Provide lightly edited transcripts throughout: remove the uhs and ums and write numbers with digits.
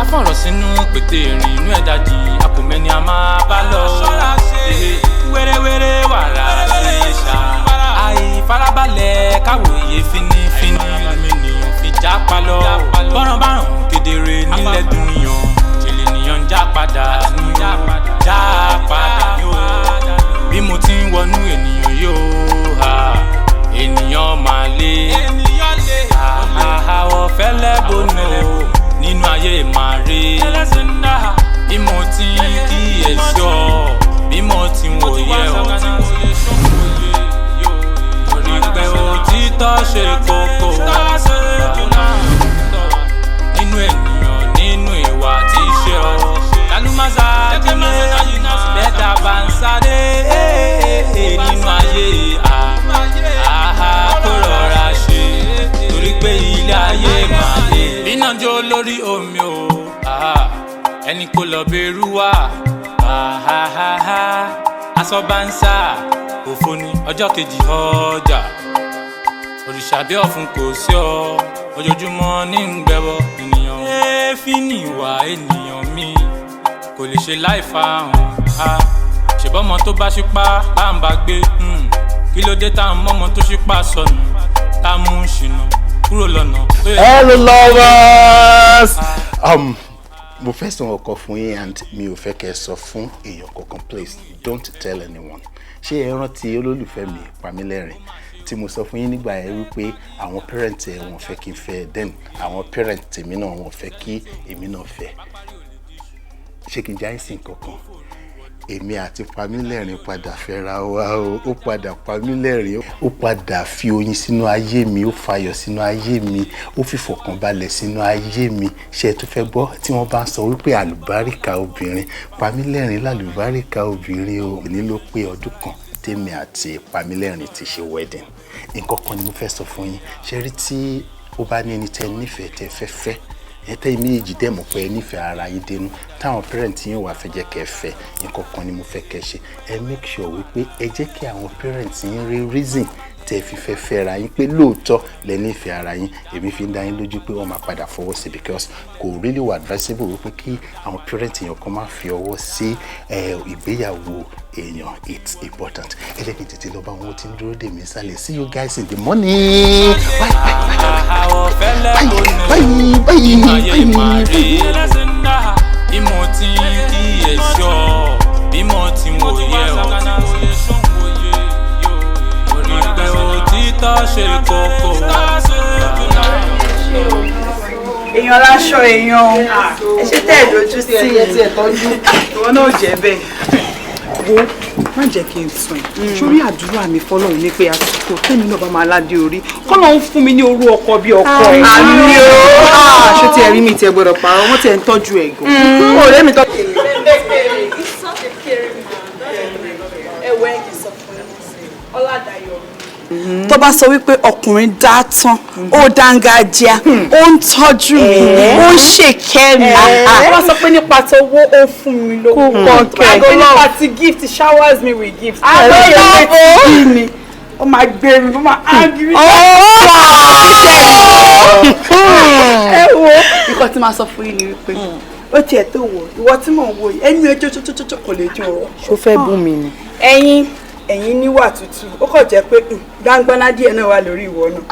Ká fọ̀rọ̀ sínú pété ìrìn inú ẹ̀dá jìn, a kò mẹ́ni a máa bá lọ. Ehe, wérewére wàrà ṣe ṣá, àìfarabalẹ̀ káwòye fínífíní lómìnìyàn fi já pa lọ. Bọ́ràn bárùn kedere nílẹ̀ dùnìyàn, ṣe lè nìyàn ń já padà ní o, já padà ní o. Bí mo ti ń wọnú ènìyàn yóò ha, ènìyàn máa lé àwọ̀ fẹ́lẹ́ bónú nínú ayé máa rí. Bí mo ti ń kíyèsí ọ, bí mo ti ń wòye ọ, torí pé òtítọ́ ṣe kókó nínú ènìyàn, nínú ìwà tí í ṣe ọ. Kálùmọ́sá jílé bẹ́ẹ̀dá bá ń sáré nínú ayé, àhá kó rọra ṣe, torí pé ilé ayé máa le. Bíná jó lórí omi o, àhá, ẹni kò lọ bẹ̀rù wá, àhàhàhà, aṣọ bá ń sá òfo ní ọjọ́ kejì ọjà. Òrìṣà bí ọ̀fun kò sí ọ, ojoojúmọ́ ní ń gbẹ́bọ ènìyàn. Èéfín ní ìwà ènìyàn mi kò lè ṣe láì fa hàn á. Ṣèbọ́mọ tó bá ṣípá bá ń bá gbé, kí ló dé tá à ń mọ́mọ tó ṣípá sọnù, tá a mú ṣìnà kúrò lọ́nà tó yẹ? Hello, lovers. Mo fẹ́ sọ ọkọ fún yín and mi ò fẹ́ kẹ́ ẹ sọ fún èèyàn kankan. Please don't tell anyone. Ṣé ẹ rántí olólùfẹ́ mi Pamílẹ́rìn tí mo sọ fún yín nígbà yẹn wípé àwọn parent ẹ wọ́n fẹ́ kí n fẹ́, then àwọn parent tèmi náà wọ́n fẹ́ kí èmi náà fẹ́? Ṣé kí n já ìsìn kankan? Èmi àti Pamílẹ́rìn padà fẹ́ra wa o. Ó padà Pamílẹ́rìn, ó padà fi oyin sínú ayé mi, ó fayọ̀ sínú ayé mi, ó fìfọ̀kànbalẹ̀ sínú ayé mi. Ṣé ẹ tún fẹ́ gbọ́? Tí wọ́n bá ń sọ wípé àlùbáríkà obìnrin, Pamílẹ́rìn lálùbáríkà obìnrin o. Òní ló pé ọdún 1 tèmi àti Pamílẹ́rìn ti ṣe wedding. Nǹkan kan ni mo fẹ́ sọ fún yín. Ṣe rí, tí ó bá ní ẹni tẹ́ nífẹ̀ẹ́, tẹ́ fẹ́ fẹ́ ẹ, tẹ́ méjèèjì dẹ̀ mọ̀ pé ẹ nífẹ̀ẹ́ ara yín dénú, táwọn parent yín wà fẹ́ jẹ́ kẹ́ ẹ fẹ́, nǹkan kan ni mo fẹ́ kẹ́ ẹ ṣe. Ẹ make sure wípé ẹ jẹ́ kí àwọn parent yín rí reason tẹ́ fi fẹ́ fẹ́ra yín, pé lóòótọ́ lẹ nífẹ̀ẹ́ ara yín. Èmi fi ń dá yín lójú pé wọ́n máa padà fọwọ́ sí, because kò really wà advisable wípé kí àwọn parent èèyàn kan máa fi ọwọ́ sí ìgbéyàwó èèyàn. It's important. Ẹ jẹ́ kí n tètè lọ bá wọn, tí ń dúró dè mí sálẹ̀. See you guys in the morning. Bye bye bye bye bye bye bye. Bí mo ti ń kíyèsí ọ, bí mo ti ń wòye ọ, torí pé òtítọ́ ṣe kókó. Èèyàn láṣọ èèyàn o. Ẹ ṣe tẹ́ ẹ̀ lójú sí i. Ẹ tiẹ̀ tọ́jú. Ìwọ náà jẹ́ bẹ́ẹ̀. Wo, má jẹ́ kí n tún ẹ̀ sórí. Àdúrà mi fọlọ́run ní pé àsìkò tèmi náà bá máa ládé orí, kọ́lọ́run fún mi ní orú ọkọ bí ọkọ ẹ̀. Àmín o. Ṣé tí ẹ rí mi tiẹ̀ gbọ́dọ̀ pààrọ̀ wọ́n tiẹ̀ ń tọ́jú ẹ̀ gan. Ọ̀rẹ́ mi tọ́jú. Ẹwẹ́ kì í sọ fún yín, Ọládàyọ̀, tó bá sọ wípé ọkùnrin dá tán, ó dángájíá, ó ń tọ́jú mi, ó ń ṣèkẹ́ mi. Wọ́n sọ pé nípa tówó, ó fún mi lówó. Kò kẹ́. Wọ́n pé nípa ti gift, showers me with gift. Àgbẹ̀lọ́wọ́. Mi ó máa gbé mi, ó máa ági mi. Ẹ wo, nǹkan tí màá sọ fún yín ni wípé ó tiẹ̀ tó wò, ìwọ tí mò ń wò yìí, ẹnu ẹjọ́ tó kò lè jọ ọ. Ṣó fẹ́ bú mi ni? Ẹ̀yin níwà tútù, ó kàn jẹ́ pé gbangbaná díẹ̀ náà wà lórí ìwọ náà.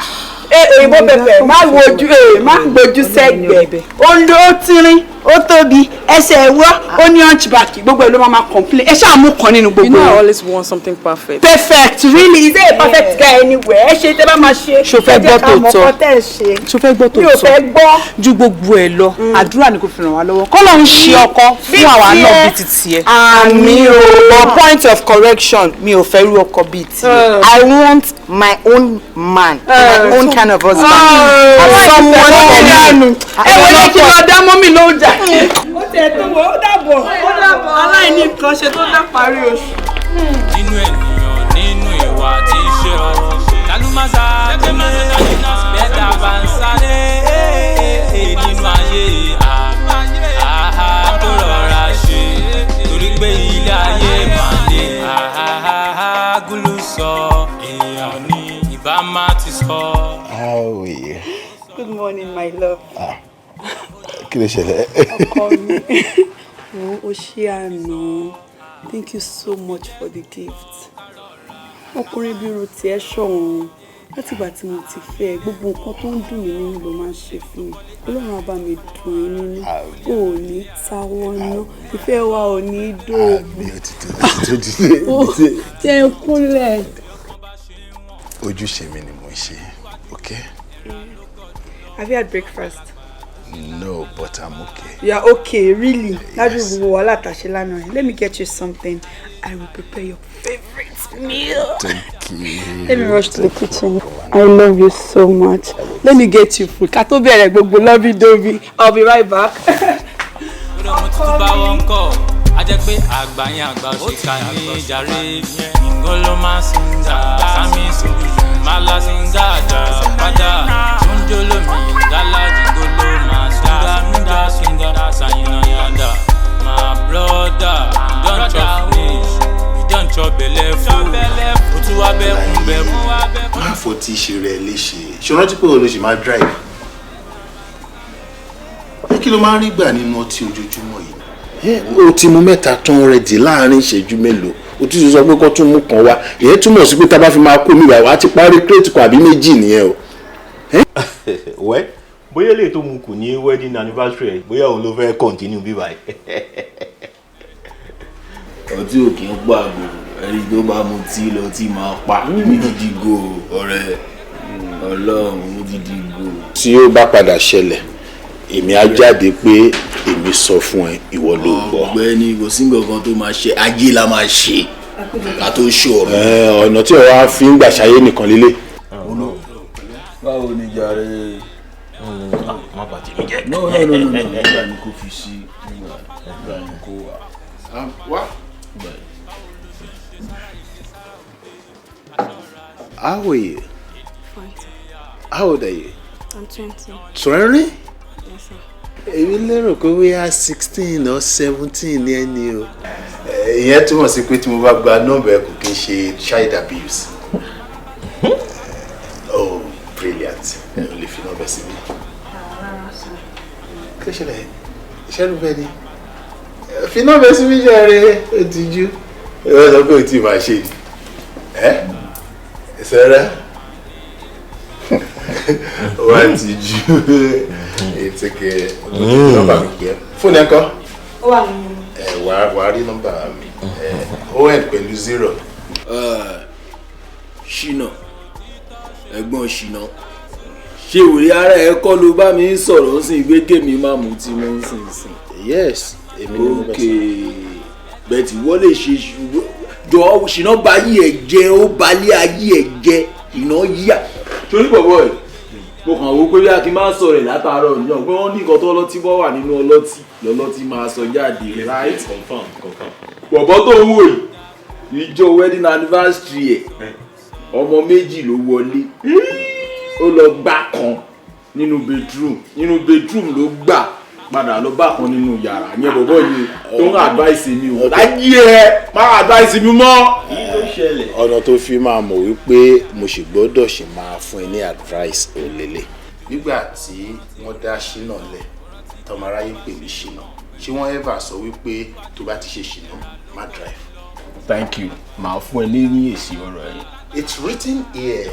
Ẹ òyìnbó pẹpẹ, má wojú ẹ, má gbójú sẹ́gbẹ̀ẹ́. Ó ń lo, ó tírín, ó tóbi, ẹsẹ̀ ẹ̀wọ́, ó ní hunchback, gbogbo ẹ̀ ló máa complain. Ẹ ṣáà mú kan nínú You gbogbo know I ẹ̀. always want something perfect. Perfect, really? Is there a perfect guy anywhere? Ẹ ṣe tẹ́ bá máa ṣe. Ṣo fẹ́ Ẹ jẹ́ gbọ́ ká mọ̀ tòótọ́? nǹkan tẹ́ ẹ ṣe. Ṣo fẹ́ gbọ́ Mi ò tòótọ́? fẹ́ gbọ́. Ju gbogbo ẹ lọ, àdúrà ni kò fi ràn wá lọ́wọ́, kọ́lọ́run ṣe ọkọ fún àwa náà bíi ti tiẹ̀. Àmín o. But point of correction, mi ò fẹ́ rú ọkọ bíi tiẹ̀. I want my own man, my own kind of husband. Someone for me. Ẹ wọlé kí n lọ dá mọ́mì ló ń jà. Ó tiẹ̀ tó wọ, ó dàbọ̀, ó dàbọ̀. Aláìní nǹkan ṣe tó dá parí oṣù. Nínú ènìyàn, nínú ìwà tí í ṣe ọ. Kálùmọ́sá tẹ́lẹ̀ bẹ́ẹ̀dá bá ń sáré nínú ayé, àhá kó rọra ṣe, torí pé ilé ayé máa le. Àhá gúlù sọ èèyàn ní ìbá má ti sọ. How are you? Good morning, my love. Kí ló ṣẹlẹ̀? Ọkọ mi, o ṣé àná. Thank you so much for the gift. Ọkùnrin bí irú tiẹ̀ ṣọ̀wọ́n. Látìgbà tí mo ti fẹ́ ẹ, gbogbo nǹkan tó ń dùn mí nínú ló máa ń ṣe fún mi. Ọlọ́run á bá mi dùn ẹ́ nínú. O ò ní táwọ́ ná. Ìfẹ́ wa ò ní dóògùn. Mi ò ti tó ti tó ti Jẹ́ n kúnlẹ̀. Ojúṣe mi ni mo ń ṣe, okay? Have you had breakfast? No, but I'm okay. You are okay, really? Ládùúgbò gbogbo wàhálà tàṣe lánàá yẹn. Let me get you something. I will prepare your favorite meal. Thank you. Let me rush to the kitchen. I love you so much. Let me get you food. Ká tó bẹ̀rẹ̀ gbogbo lovey-dovey. I'll be right back. Lórí ọmọ tuntun bá wọn kọ́, a jẹ́ pé àgbà yẹn àgbà òṣìkà ní jàre. Ngolo máa singa, sami sunguju, mala singa, jà padà. Tunjolomi, gala jingolo, ma sunga, nda singa, sayina yanda. My brother, you don chop finish, you don chop belle full. O tún wá bẹ́kún bẹ́kún. Má fọ tí ṣe rẹ léṣe. Ṣé o rántí pé òun ló ṣì máa drive? Ẹ kí ló máa ń rí gbà nínú ọtí ojoojúmọ́ yìí? O ti mu mẹ́ta tán rẹ̀dì láàrin ìṣẹ́jú mélòó. O tún ti sọ pé kó tún mú kan wá. Ìyẹn túmọ̀ sí pé tá a bá fi máa kó mi wá, wá ti parí crate kan àbí méjì nìyẹn o. Wẹ́ bóyá lè tó mu kù ní wedding anniversary ẹ̀, bóyá òun ló fẹ́ continue bí báyìí. Ọtí ò kí ń pàgò. Ẹni tó bá mutí lọ tí máa pa. Èmi ti di go, ọ̀rẹ́ Ọlọ́run, mo ti di go. Tí ó bá padà ṣẹlẹ̀, èmi á jáde pé èmi sọ fún ẹ, ìwọ ló gbọ́. Ọ̀gbẹ́ni, kò sí nǹkan kan tó máa ṣe. Ajé la máa ṣe ká tó ṣòro. Ẹ, ọ̀nà tí ọ̀rọ̀ á fi ń gbà ṣayé nìkan lélẹ̀. Báwo ni jàre? Má bà tèmi jẹ́. No, no, no, no, no, nígbà ni kò fi sí, nígbà ni kò wà. Wá. How are you? Fine, sir. How old are you? I'm 20. 20? Yes, sir. Èmi lérò pé bóyá 16 or 17 ní ẹni o. Ìyẹn túmọ̀ sí pé tí mo bá gba nọ́mbà ẹ, kò kí n ṣe child abuse. Oh, brilliant. Ẹ ò lè fi nọ́mbà sí mi. Rárá, sir. Kí ló ṣẹlẹ̀? Iṣẹ́ ló fẹ́ ni. Fi nọ́mbà sí mi jàre, ó ti jú. Ẹ wọ́n sọ pé o ti máa ṣe ni. Ẹ Sarah, wá ti jú. It's okay. Nọ́mbà mi kì í. Fóònù ẹ kọ́? Ó wà nínú. Ẹ wà á rí nọ́mbà mi. Ẹ ó end pẹ̀lú 0. Ṣìnà, ẹ̀gbọ́n ṣìnà, ṣé òrí ara ẹ kọ́ ló bá mi ń sọ̀rọ̀ ó sì gbé kémi má mú tí mo ń sìn sìn? Yes, èmi ni mo bẹ Ok. sọ. Bẹ́ẹ̀ tí wọ́n lè ṣe jọ, ṣìnà bá yí ẹ jẹ, ó balẹ̀ ayé ẹ jẹ, ìná yíyà. Torí bọ̀bọ̀ ẹ̀, mo kàn wó pé bí a kì í máa sọ̀rọ̀ ẹ̀ látàárọ̀ náà pé wọ́n ní nǹkan tó ọlọ́tí bọ́ wà nínú ọlọ́tí lọ́lọ́tí máa sọ jáde, right? Confirm, confirm. Bọ̀bọ̀ tó ń wò yìí, ìjọ wedding anniversary ẹ̀, ọmọ méjì ló wọlé. Ó lọ gbá kan nínú bedroom, nínú bedroom ló gbà padà lọ bá kan nínú yàrá yẹn. Bọ̀bọ̀ yìí tó ń advice mi o, láyé ẹ má advice mi mọ́. Kí ló ṣẹlẹ̀? Ọ̀nà tó fi máa mọ̀ wípé mo sì gbọ́dọ̀ ṣì máa fún ẹ ní advice òlélẹ̀. Nígbà tí wọ́n dá ṣínà lẹ̀, tọmọ aráyé pè ní ṣínà, ṣé wọ́n ever sọ wípé tó bá ti ṣe ṣìnà, má drive? Thank you, màá fún ẹ ní èsì ọ̀rọ̀ yẹn. It's written here.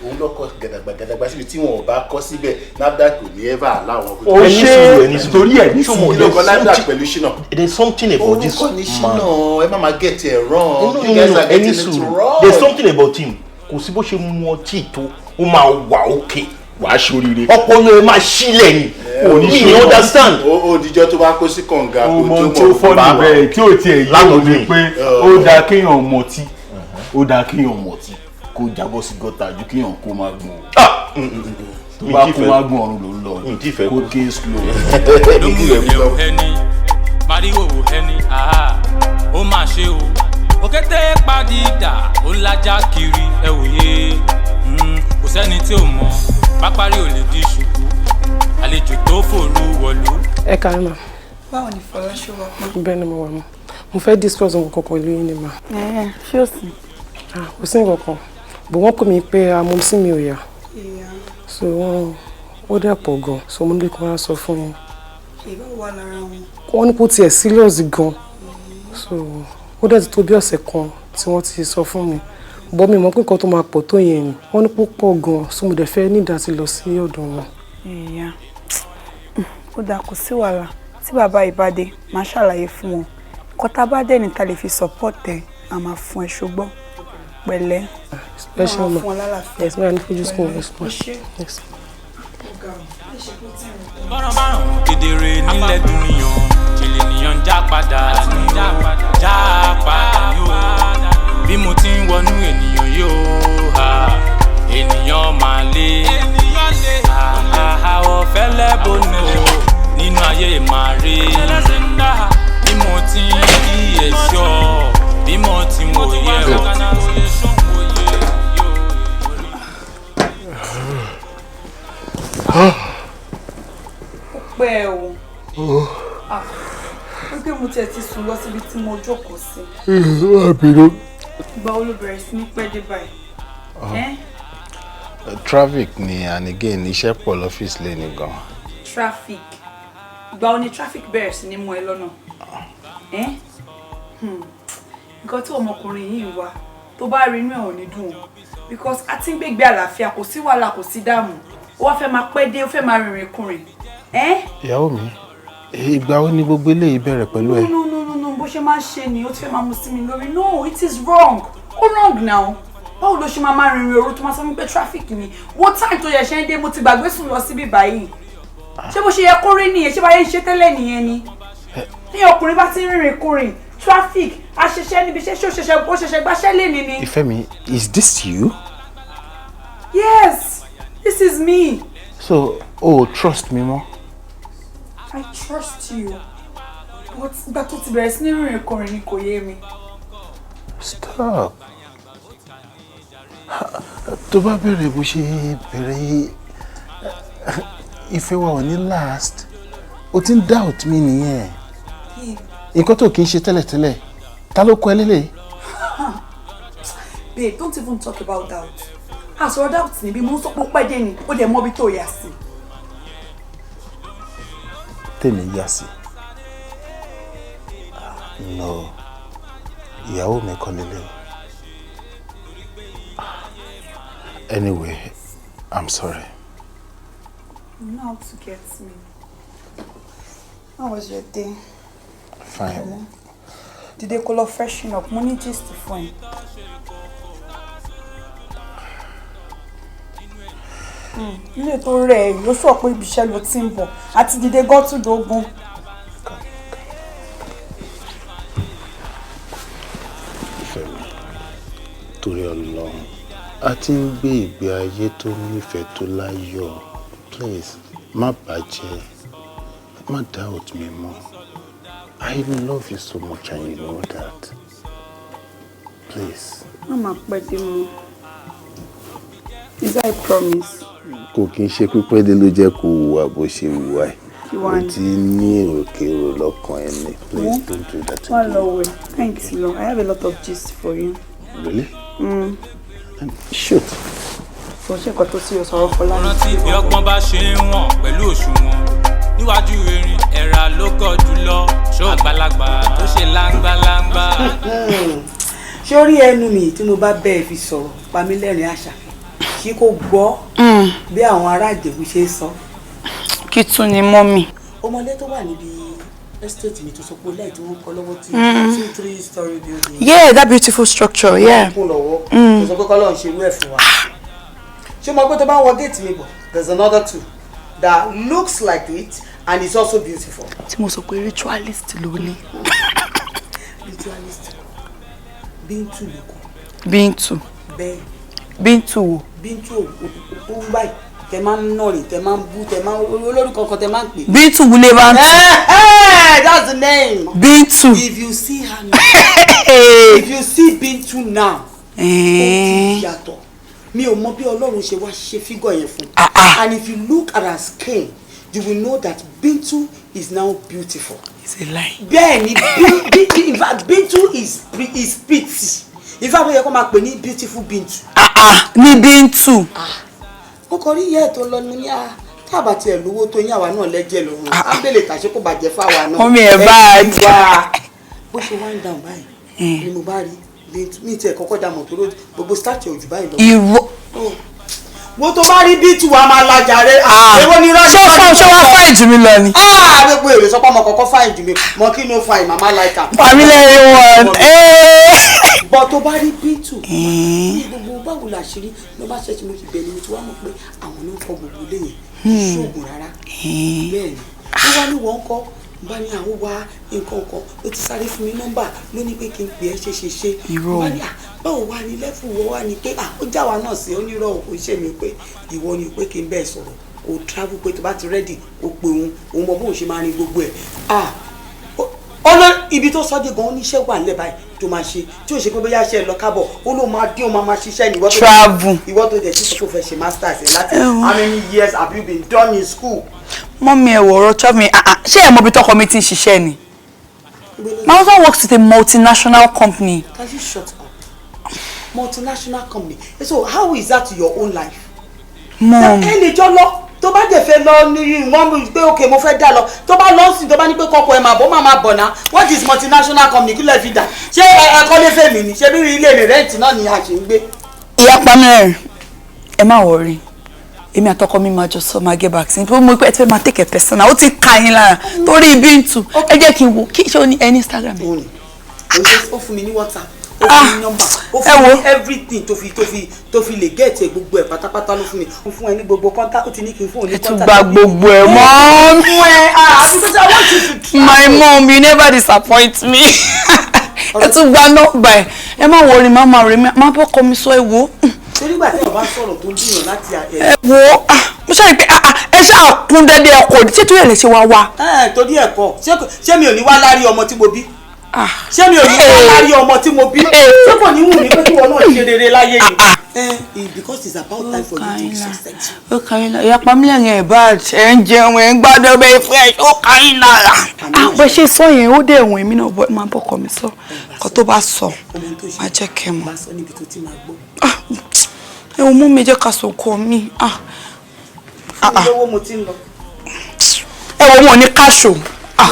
Òun ló kọ gàdàgbà gàdàgbà síbi tí wọn ò bá kọ síbẹ̀, NAFDAC kò ní ever aláwọn. Ó ṣe torí ẹ̀ ní Kí ló kọ NAFDAC pẹ̀lú ṣínà? There's something about this Orúkọ ní man. ṣínà. Ẹ má máa get it wrong. No, You no, guys no, are ẹni getting it sùúrù. wrong. There's something about him. Kò sí bó ṣe mu ọtí tó, ó máa wà òkè. Wàá ṣoríire. Ọpọlọ ẹ máa sílẹ̀ ni. Ò ní Mi ṣe understand. Ó dijọ́ tó bá kó sí kànga kó Ọmọ tó tí ó mọ̀ fọ́ bá wà. níbẹ̀ tí ò tiẹ̀ yé òun Látọdún ni yìí. pé ó dáa kéèyàn mọtí, ó dáa kéèyàn mọtí Kó jábọ́ sí gọ́tà ju kéèyàn kó má gùn o. Ah! Tó Mi bá tí kó fẹ́- má gùn, ọ̀run ló ń lọ. Mi tí fẹ́ Kó kú. ké slow. Lókùn ẹni pariwo ẹni àá ó mà ṣe o, òkété padìdà ó lájà kiri ẹ wòye. Kò sẹ́ni tí ò mọ̀ pápárí ò lè di ṣùkú àlejò tó fòru wọ̀lú. Ẹ kàrí ma. Báwo ni Fọlá, ṣe wà pa? Bẹ́ẹ̀ ni mo wà mọ́. Mo fẹ́ discuss nǹkan kan pẹ̀lú yín ni ma. Ẹ ṣé ò sí? Ah, kò sí nǹkan kan bò. Wọ́n pè mí pé amọ̀ sí mi ò yá, so wọ́n ó dẹ̀ pọ̀ gan, so mo ní kí wọ́n á sọ fún yín. Ìbá wà lára wọn. Wọ́n ní kó tiẹ̀ serious gan. So ó dẹ̀ ti tó bí ọ̀sẹ̀ kan tí wọ́n ti sọ fún mi. But mi mọ̀ pé nǹkan tó máa pọ̀ tó yẹn ni. Wọ́n ní púpọ̀ gan, so mo dẹ̀ fẹ́ ní ìdásí lọ sí ọ̀dọ̀ wọn. Ìyá, ó dáa, kò sí wàhálà. Tí bàbá ìbádé, máa ṣàlàyé fún wọn. Kọta bá dẹ̀ ní ta lè fi support ẹ̀, a máa fún ẹ, ṣùgbọ́n pẹ̀lẹ́. Ẹ ṣé ma. Fún ọ lálàáfíà. Yes ma, ní fojú sùn. Yes ma. Yes. Bọ́rọ̀ kedere nílẹ̀ dúnìyàn, ṣèlè nìyàn ń já padà ní ó, já padà ní ó. Bí mo ti ń wọnú ènìyàn yóò ha, ènìyàn máa lé. Àwọ̀ fẹ́lẹ́ bónú o, nínú ayé máa rí. Bí mo ti ń kíyèsí ọ, bí mo ti ń wòye ọ. Ó pẹ́ o. Ah, wípé mo tiẹ̀ ti sùn lọ síbi tí mo jókòó sí. Àbínú. Ìgbà wo ló bẹ̀rẹ̀ sí ní pẹ́ dé báyìí? Eh? Traffic ni, and again iṣẹ́ pọ̀ lọ́fíìsì lẹ́ni gan. Traffic. Ìgbà wo ni traffic bẹ̀rẹ̀ sí ní mú ẹ lọ́nà? Eh? Nǹkan tí ọmọkùnrin yìí ń wá, tó bá rí, inú ẹ̀ ò ní dùn o, because a ti ń gbégbé àlàáfíà, kò sí wàhálà, kò sí dààmú, ó wá fẹ́ máa pẹ́ dé, ó fẹ́ máa rìnrìn kùnrin. Eh? Ìyàwó mi, ìgbà wo ni gbogbo eléyìí bẹ̀rẹ̀ pẹ̀lú ẹ? No, no, no, no, bó ṣe máa ń ṣe ni ó ti fẹ́ máa mú sí mi lórí. No, it is wrong, ó wrong now. Báwo ló ṣe máa máa rìnrìn òru tó máa sọ fún mi pé traffic ni? What time tó yẹ ṣe ń dé? Mo ti gbàgbé sùn lọ síbí báyìí. Ṣé bó ṣe yẹ kó rí nìyẹn? Ṣé báyẹn ń ṣe tẹ́lẹ̀ nìyẹn ni? Ní ọkùnrin bá ti ń rìnrìn kùnrin, traffic, àṣẹṣẹ níbi iṣẹ́, ṣé ó ṣẹ̀ṣẹ̀, ó ṣẹ̀ṣẹ̀ gbáṣẹ́ lé ní ni. Ìfẹ́ mi, is this you? Yes, this is me. So, o oh, trust me mọ́? I trust you, but ìgbà tó ti bẹ̀rẹ̀ sí ní rìnrìn kùnrin ni kò yé mi. Stop. Tó bá bẹ̀rẹ̀ bó ṣe bẹ̀rẹ̀, ìfẹ́ wa ò ní last. O ti ń doubt mi nìyẹn. Nǹkan tó kì í ṣe tẹ́lẹ̀tẹ́lẹ̀, ta ló kọ ẹ lélẹ̀? Babe, don't even talk about doubt. Àsọ̀rọ̀ doubt níbí. Mo ń sọ pé ó pẹ́ dé ni, ó dẹ̀ mọ́ bí tó yà sí. Tèmi yà sí? No, ìyàwó mi kọ́ lélẹ̀. Anyway, I'm sorry. You know how to get me. How was your day? Fine. Dìde kó lọ freshen up. Mo ní gist fún ẹ. Ilé tó rẹ̀ ẹ́, yóò sọ pé ibiṣẹ́ ló ti ń bọ̀ àti dìde gọ́tùdógún. Ìfẹ́ mi, torí Ọlọ́run, a ti ń gbé ìgbé ayé tó nífẹ̀ẹ́, tó láyọ̀. Please, má bàjẹ́, má doubt mi mọ́. I love you so much and you know that. Please. Má máa pẹ́ dé mọ́. Is that a promise? Kò kí n ṣe pípẹ́ dé ló jẹ́ kó hùwà bó ṣe hùwà ẹ̀. Kí O wá ní? Ti ní èròkèrò lọ́kàn ẹ̀ ni. Please don't do that Wá again. lọ wẹ̀. Thanks, lọ. I have a lot of gist for you. Really? Mm. Shoot. Kò ṣe nǹkan tó sí o sọ̀rọ̀ Fọlá mi. Rántí bí ọgbọ́n bá ṣe ń wọ̀n pẹ̀lú òṣùwọ̀n níwájú erin, ẹ̀rà ló kọ̀ jùlọ, àgbàlagbà tó ṣe láńgbáláńgbá. Ṣé orí ẹnu mi tí mo bá bẹ́ẹ̀ fi sọ̀rọ̀, Pamílẹ́rìn Àṣàkẹ́, kí kò gbọ́ bí àwọn ará Ìjẹ̀bú ṣe ń sọ? Kí tún ni, mummy? Ọmọdé tó wà níbi estate mi tó sọ pé lẹ́yìn tí wọ́n kọ́ lọ́wọ́ tí two three story building. Yeah, that beautiful structure, yeah. Kún lọ́wọ́ tó sọ pé kọ́lọ́ ń ṣe irú ẹ̀ fún wa. Ṣé o mọ̀ pé tó bá ń wọ gate mi bọ̀, there's another two that looks like it and is also beautiful. Tí mo sọ pé ritualist ló ní. Ritualist Bíntù ló kọ. Bíntù. Bẹ́ẹ̀. Bíntù wo? Bíntù tó ń báyìí, tẹ máa ń nọ̀rì, tẹ máa ń bú, tẹ máa ń olórúkọ kan tẹ máa ń pè. Bíntù wúlé bá ń tù. That's the name. Bíntù. If you see her now, if you see Bíntù now, ó ti yàtọ̀. Mi ò mọ bí Ọlọ́run ṣe wá ṣe figure yẹn fún. And if you look at her skin, you will know that Bintu is now beautiful. It's a lie. Bẹ́ẹ̀ ni. In fact, Bintu is pretty. In fact, ó yẹ kó máa pè ní beautiful Bintu. Ní Bíntù. Mo kàn rí ìyá ẹ̀ tó lọ ní à Tábà tiẹ̀ lówó tó yín, àwa náà lẹ́jẹ̀ lọ́rùn. Ábẹ́lẹ̀ tàṣe kó bàjẹ́ fáwa náà. Mummy, ẹ bad. Wá bó ṣe wá ń dáhùn báyìí ni mo bá rí mi tiẹ̀ kọ́kọ́ dà mọ̀ tó ló gbogbo start ojú báyìí lọ. Irọ́. Wo, tó bá rí bí tiwa máa lajà rẹ. Èwo ni rọ́ọ̀ṣì? Ṣé ó fọ́, ṣé wàá fine jù mí lọ ni? Gbogbo èrè sọ pé ọmọ kọ̀ọ̀kan fine jù mí mọ, kí ló fine, màmá like am. Pamílẹ́rìn one. Bọ́ tó bá rí bítù ní gbogbo báwo la ṣe rí ló bá ṣẹ̀ṣẹ̀ mo ti bẹ̀rẹ̀, mo ti wá mọ̀ pé àwọn ló ń fọ gbogbo ilé yẹn, ṣoògùn rárá. Bẹ́ẹ̀ ni ó wá ní wọ́n kọ́ bá ní àwọn wá nǹkan kan, ó ti sáré fún mi nọ́mbà, ló ní pé kí n pè é ṣe ṣe ṣe. Irọ́. Wá ní à báwo wá ní lẹ́fù wọ́n wá ní pé à ó já wa náà sí onírọ̀, kò ṣe mi pé ìwọ ni pé kí n bẹ́ẹ̀ sọ̀rọ̀, kò travel, pé tó bá ti ready kò pé òun, òun mọ bóun ṣe máa rin gbogbo ẹ̀. Ọlọ ibi tó sọ́dé gan, oníṣẹ́ wà nílẹ̀ báyìí tó máa ṣe, tí ò ṣe pé bóyá ṣe lọ kábọ̀, ó ló máa dín, ó máa máa ṣiṣẹ́ ní ìwọ tó Travel. Ìwọ tó dẹ̀ sí sọ pé ó fẹ́ ṣe masters ẹ̀ láti how many years have you been done in school? Mummy, ẹ wò ọ̀rọ̀ travel mi. Ṣé ẹ mọ ibi tọkọ mi ti ń ṣiṣẹ́ ni? My husband works with a multinational company. Can you shut up? Multinational company, so how is that to your own life? Mom. Ẹ lè jọ lọ, tó bá dẹ̀ fẹ́ lọ ní wọ́n pé ok, mo fẹ́ dá lọ, tó bá lọ sí, tó bá ní pé kọ́kọ́ ẹ máa bọ̀, máa bọ̀ náà. What is multinational company? Kí lè fi dà? Ṣé ẹ kọ́lé fèmí ni? Ṣé bí ilé mi rent náà ni a ṣe ń gbé? Ìyá Pamílẹ́rìn, ẹ má worry, èmi àtọkọ mi máa jọ sọ, máa get back sí i. Mo pẹ́ ẹ ti fẹ́ máa take it personal, ó ti ka yín lára torí Bíntù. Ẹ jẹ́ kí n wo kí ṣé o ní ẹ ní Instagram? Ó fún mi ní WhatsApp, ó fún mi ní nọ́mbà, ó fún mi ní everything tó fi lè get ẹ, gbogbo ẹ pátápátá ló fún mi. Ó fún ẹ ní gbogbo contact, ó ti ní kí n fún òun ní Ẹ tún contact. gba gbogbo ẹ mọ́. Fún ẹ, ah, because I want you to try. My mom, you never disappoint me. Ẹ tún gba nọ́mbà ẹ. Ẹ má worry, má má rí, má bọ́kọ mi sọ, ẹ wo. Torí ìgbà tí ọba sọ̀rọ̀ tó ń dùnyàn láti Ẹ wo, mo ṣáà rí pé ẹ ṣáà kún dẹ́dẹ́ ẹ kò ṣé tó yẹ lè ṣe wá wá. Ẹ torí ẹ̀kọ́, ṣé mi ò ní wá lárí ọmọ tí mo bí? Ṣé mi ò ní wá lárí ọmọ tí mo bí? Ṣé kò ní wù mí pé kí wọn náà ṣe rere láyé ni? Because it's about time for you to be successful. Ó kà yín lára, ìyá Pamílẹ́rìn, ẹ̀ bá ẹ̀ ń jẹun, ẹ̀ ń gbádùn ọbẹ̀ fresh, ó kà yín lára. Bó ṣe sọ yẹn, ó dẹ̀ wọ̀n èmi náà bọ́ máa bọ́kọ mi sọ kó tó bá sọ, máa jẹ́ kẹ́ mọ̀. Bá sọ níbi tó ti máa gbọ́. Ẹ ò mú mi, jẹ́ ká sọ kọ mi. Fún mi lówó, mo ti ń lọ. Ẹ wọ wọn ní káṣò.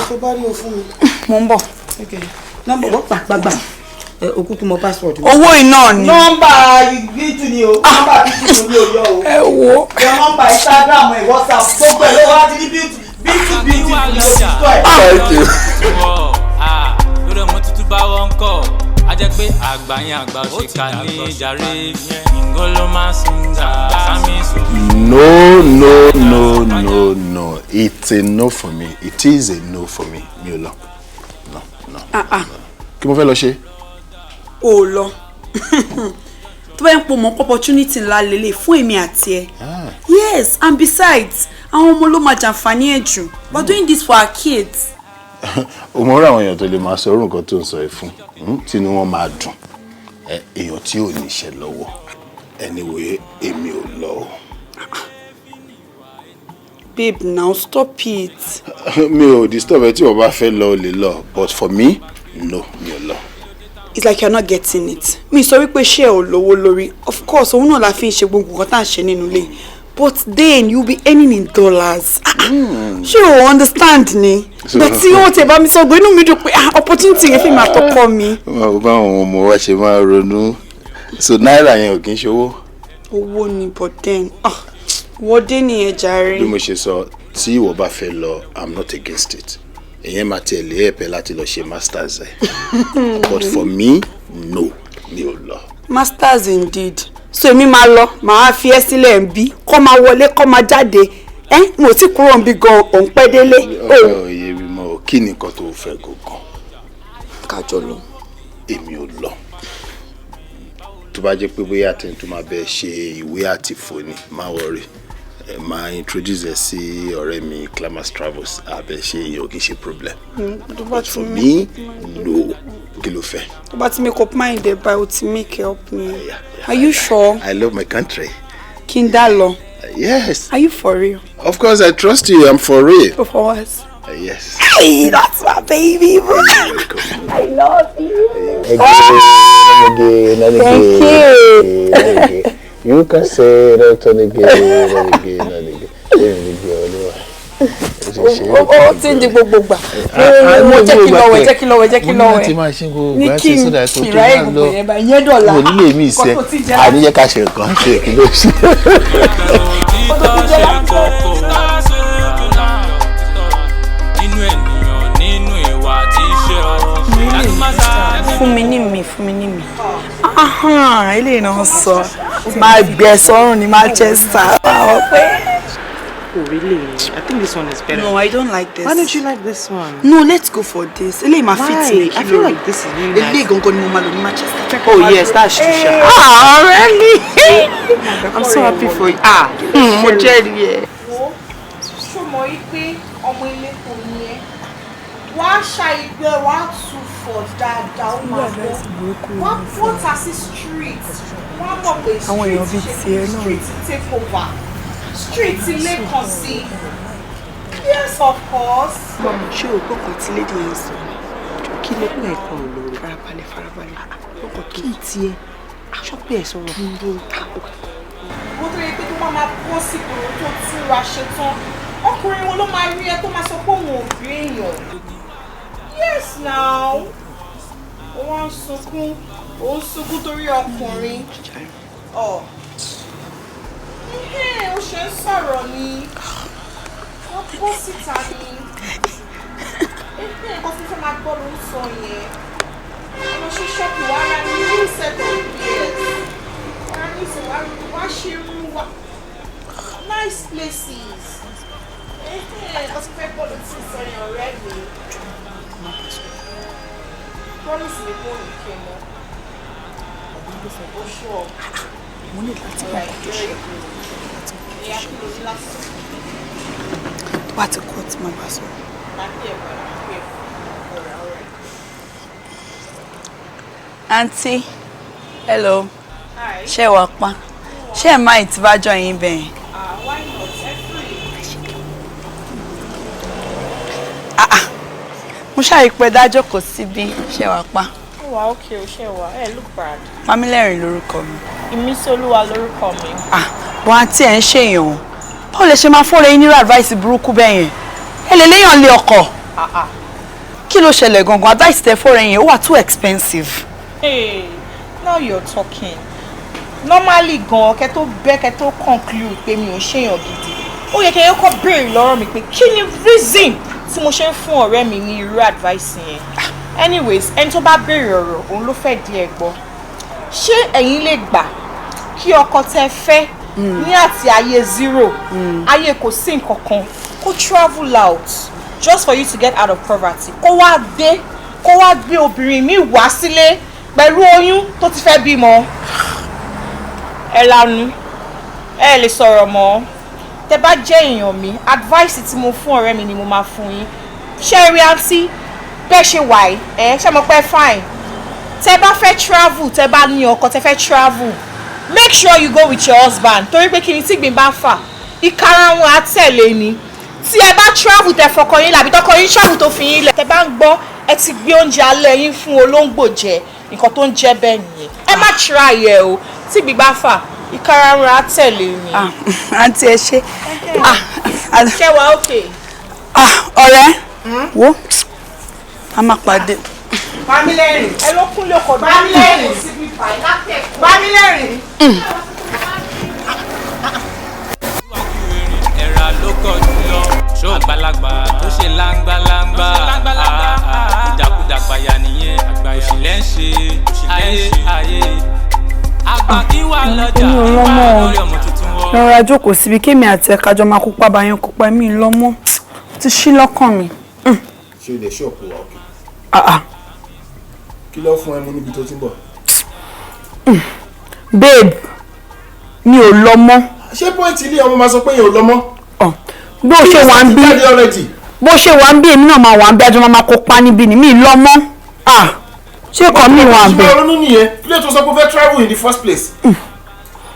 Tó bá rí o fún mi. Mo ń bọ̀. Nọ́mbà wọ́n gbàgbà òkúkú mọ password mi. Owó iná ni. Nọ́mbà bítù ni o, nọ́mbà bítù ni o yọ o. Ẹ wo. Yọ nọ́mbà Instagram ẹ, WhatsApp, gbogbo ẹ ló wá ti ní bítù bítù bítù ni o ti sọ ẹ. Thank you. Lórí ọmọ tuntun bá wọn kọ, a jẹ́ pé àgbà yẹn àgbà òṣìkà ní jàre ìngolo máa sùn sami sùn. No, no, no, no, no. It's a no for me. It is a no for me. Mi ò lọ. No, no. Kí mo fẹ́ lọ ṣe? Ò lọ, tó bá ń pò mọ́ opportunity ńlá lélẹ̀ fún èmi àti ẹ. Yes, and besides, àwọn ọmọ ló máa jàǹfààní ẹ̀ jù. We are doing this for our kids. O mọ̀ ọ́rọ̀ àwọn èèyàn tó lè máa sọ orú nǹkan tó ń sọ ẹ̀ fún, tínú wọn máa dùn. Èèyàn tí ò níṣẹ́ lọ́wọ́. Anyway, èmi ò lọ o. Babe, now stop it. Mi ò disturb ẹ, tí o bá fẹ́ lọ, o lè lọ, but for me, no, mi ò lọ. It's like you're not getting it. Mi sọ wípé ṣé ẹ ò lówó lórí. Of course, òun náà la fi ń ṣe gbogbo nǹkan tá à ń ṣe nínú ilé, but then you be earning in dollars. Ṣé o understand ni? But tí wọ́n ti bá mi sọ gbé, inú mi dùn pé opportunity yẹn fi máa tọkọ mi. Báwo báwọn ọmọ wa ṣe máa ronú, so náírà yẹn ò kí ń ṣe owó? Owó ni, but then wọ́dé nìyẹn jàre. Bí mo ṣe sọ, tí ìwọ bá fẹ́ lọ, I'm not against it. Ìyẹn máa tiẹ̀ lé ẹ̀pẹ́ láti lọ ṣe masters ẹ̀, but for me, no, mi ò lọ. Masters indeed. So èmi máa lọ, màá fi ẹ́ sílẹ̀ ń bí, kọ́ máa wọlé, kọ́ máa jáde. Ẹ́ mo ti kúrò ń bí gan, òun pẹ́ délé. Ọ̀rẹ́ òye mi mọ̀, kí ni nǹkan tó fẹ́ gangan? Kájọ lọ. Èmi ò lọ. Tó bá jẹ́ pé bóyá àtẹni tó máa bẹ ṣe ìwé àti fòní, má worry, ẹ máa introduce ẹ sí ọ̀rẹ́ mi Clamas Travels, àbẹ ṣe, ìyẹn ò kì í ṣe problem. But for me, no. Kí ló fẹ́? Tó bá ti make up mind ẹ báyìí, o ti make up ni. Are you sure? I love my country. Kí n dá lọ? Yes. Are you for real? Of course, I trust you. I'm for real. For what? Yes. Hey, that's my baby, bro. I love you. Again, again, Thank you. again. You can say that on again and again and again. Èmi ni gbé ọ níwà. Ó ti ń di gbogbo gbà. Mo jẹ́ kí lọ́wọ́, jẹ́ kí lọ́wọ́, jẹ́ kí Mo ní lọ́wọ́. láti máa ṣe gbogbo Ní ìgbà kí ṣe n sódà tó tó ìráyè máa gbogbo lọ. yẹn bá yẹn dọ̀la. Mo nílé mi ìṣe. Nǹkan tó ti jẹ́ Àníyẹ ká ṣe nǹkan ṣe kí ló ṣe. Títọ́ ṣe kókó nínú ènìyàn, nínú ìwà tí í ṣe ọ. Fún mi ní mi, fún mi ní mi. Ahan, eléyìí náà sọ máa gbẹ sọ́rùn ní Manchester àwọn pé. Oh, really? I think this one is better. No, I don't like this. Why don't you like this one? No, let's go for this. Eléyìí máa fit Why? mi. I feel like this is really nice. Eléyìí gangan ni mo máa lò ní Manchester. Oh yes, that's true. Sha. Ah, really? I'm so happy for you. Ah, mo jẹ́rìí ẹ. Wo ṣó mọ̀ yí pé ọmọ ilé kò ní ẹ, wàá ṣa ìgbẹ́, wàá tù fọ̀ dáadáa, ó máa bọ́, wàá pọ́ta sí street, wàá mọ̀ pé Àwọn èèyàn bíi street ṣe tiẹ̀ náà. street take over street ilé kan sí. Yes, of course. Ṣé o gbọ́ kan tí lady yẹn sọ ni? Kí ló pè é kan lórí? Farabalẹ̀, farabalẹ̀. Ọkọ̀ tó Kí n tiẹ̀? Ṣọ́pẹ́ ẹ̀ sọ̀rọ̀. Wo tó yẹ pé tó máa máa bọ́ sí ìgboro tó túra ṣe tán, ọkùnrin wo ló máa rí ẹ tó máa sọ pé òun ò rí èèyàn? Yes now, ó wá ń sunkún, ó ń sunkún torí ọkùnrin. Ọ ẹhẹ́n, ó ṣe ń sọ̀rọ̀ ni, wọ́n bọ́ síta ni. Ẹhẹ́n, nǹkan tó fẹ́ máa gbọ́ ló ń sọ yẹn. Ọmọ ṣe ṣọ́ọ̀pù, wàá ra new set of ears, wàá ní sọ, wàá ṣe irun wa nice places. Ẹhẹ́n, nǹkan tó fẹ́ gbọ́ ló ti sọ yẹn. Ọ̀rẹ́ mi, promise mi kò ní kí ẹ mọ́. Ó ṣọ́ Mo ní láti gbọ́ nǹkan tó ṣe. ìyá, kí ló ní láti sọ? Tó bá ti kọ́ tí mo bá sọ̀rọ̀. Máa pè é padà, máa pè é. Alright, alright. Aunty, hello. Hi. Ṣé wàá pa? Ṣé ẹ̀ máa ìtìbájọ́ yín bẹ́ẹ̀? Ah, why not? Ẹ free. Mo ṣàrí pé dájọ́ kò síbí. Ṣé wàá pa? Ó wà okay, ó ṣe wà. Ẹ look bad. Pamílẹ́rìn lórúkọ mi. Ìmísí Olúwa lórúkọ mi. Bọ́n àǹtí, ẹ̀ ń ṣèyàn o. Báwo lè ṣe máa fọ́ọ̀rẹ́ yín nírú advice burúkú bẹ́ẹ̀ yẹn? Ẹ lè léyàn lé ọkọ̀. Ah ah. Kí ló ṣẹlẹ̀ gangan? Advice tẹ fọ́ọ̀rẹ́ yẹn, ó wà too expensive. Hey, now you're talking. Normally gan, kẹ́ tó bẹ́ kẹ́ tó conclude pé mi ò ṣèyàn gidi, ó yẹ kẹ́ ẹ kọ́ béèrè lọ́rọ̀ mi pé kí ni reason tí mo ṣe ń fún ọ̀rẹ́ mi ní irú advice yẹn. Anyways, ẹni tó bá béèrè ọ̀rọ̀, òun ló fẹ́ di ẹ̀ gbọ́. Ṣé ẹ̀yin lè gbà kí ọkọ tẹ́ fẹ́ ní àti ayé zero, ayé kò sí nǹkan kan, kó travel out just for you to get out of poverty, kó wá dé, kó wá gbé obìnrin mi wá sílé pẹ̀lú oyún tó ti fẹ́ bímọ? Ẹ lanu, ẹ lè sọ̀rọ̀ mọ́. Tẹ bá jẹ́ èèyàn mi, advice tí mo fún ọ̀rẹ́ mi ni mo máa fún yín. Ṣé ẹ rí, àǹtí, bẹ́ẹ̀ ṣe wà yìí, ẹ ṣe mo pẹ́ fine. Tẹ bá fẹ́ travel, tẹ bá ní ọkọ, tẹ fẹ́ travel, make sure you go with your husband, torí pé kí ni, tí ìgbín bá fà, ìkarahun á tẹ̀lé ni. Tí ẹ bá travel, tẹ fọkọ yín làbí tọkọ yín travel tó fi yín lẹ̀, tẹ bá ń gbọ́, ẹ ti gbé oúnjẹ alẹ́ yín fún olóńgbò jẹ. Nǹkan tó ń jẹ́ bẹ́ẹ̀ nìyẹn. Ẹ má try ẹ o. Tí ìgbín bá fà, ìkarahun á tẹ̀lé ni. Àǹtí, ẹ ṣé. Ṣé wàá okay? Ọ̀rẹ́ wo, a máa pàdé. Bámilẹ́rìn. Ẹ ló kúnlẹ̀ ọkọ̀. Bámilẹ́rìn. Bámilẹ́rìn. Ẹ̀rà ló kọ̀ jùlọ ṣó àgbàlagbà tó ṣe láńgbáláńgbá, ìdàkudà gbàyà nìyẹn, òṣìlẹ̀ ń ṣe ayé ayé àgbà kí wà lọ́jà Èmi ò ìwà lọ́mọ o. lórí ọmọ tuntun wọ́. Rọra jókòó síbi kémi àti ẹ̀ka jọ máa kópa báyẹn kópa. Èmi lọ́mọ ti ṣí lọ́kàn mi. Ṣé o lè ṣọ́ọ̀pù wa òkè? Ah ah. Kí ló fún ẹ mú níbi tó ti ń bọ̀? Babe, mi ò lọ mọ́. Ṣé point ilé ọmọ máa sọ pé èèyàn ò lọ mọ́? Bó ṣe wà ń bí, bó ṣe wà ń bí, èmi náà máa wà ń bí, àjọ máa máa kópa níbí ni. Mi lọ mọ́. Ah, ṣé kàn mí wà ń Ṣé bẹ̀? máa ronú nìyẹn? Kí ló tó sọ pé o fẹ́ travel in the first place?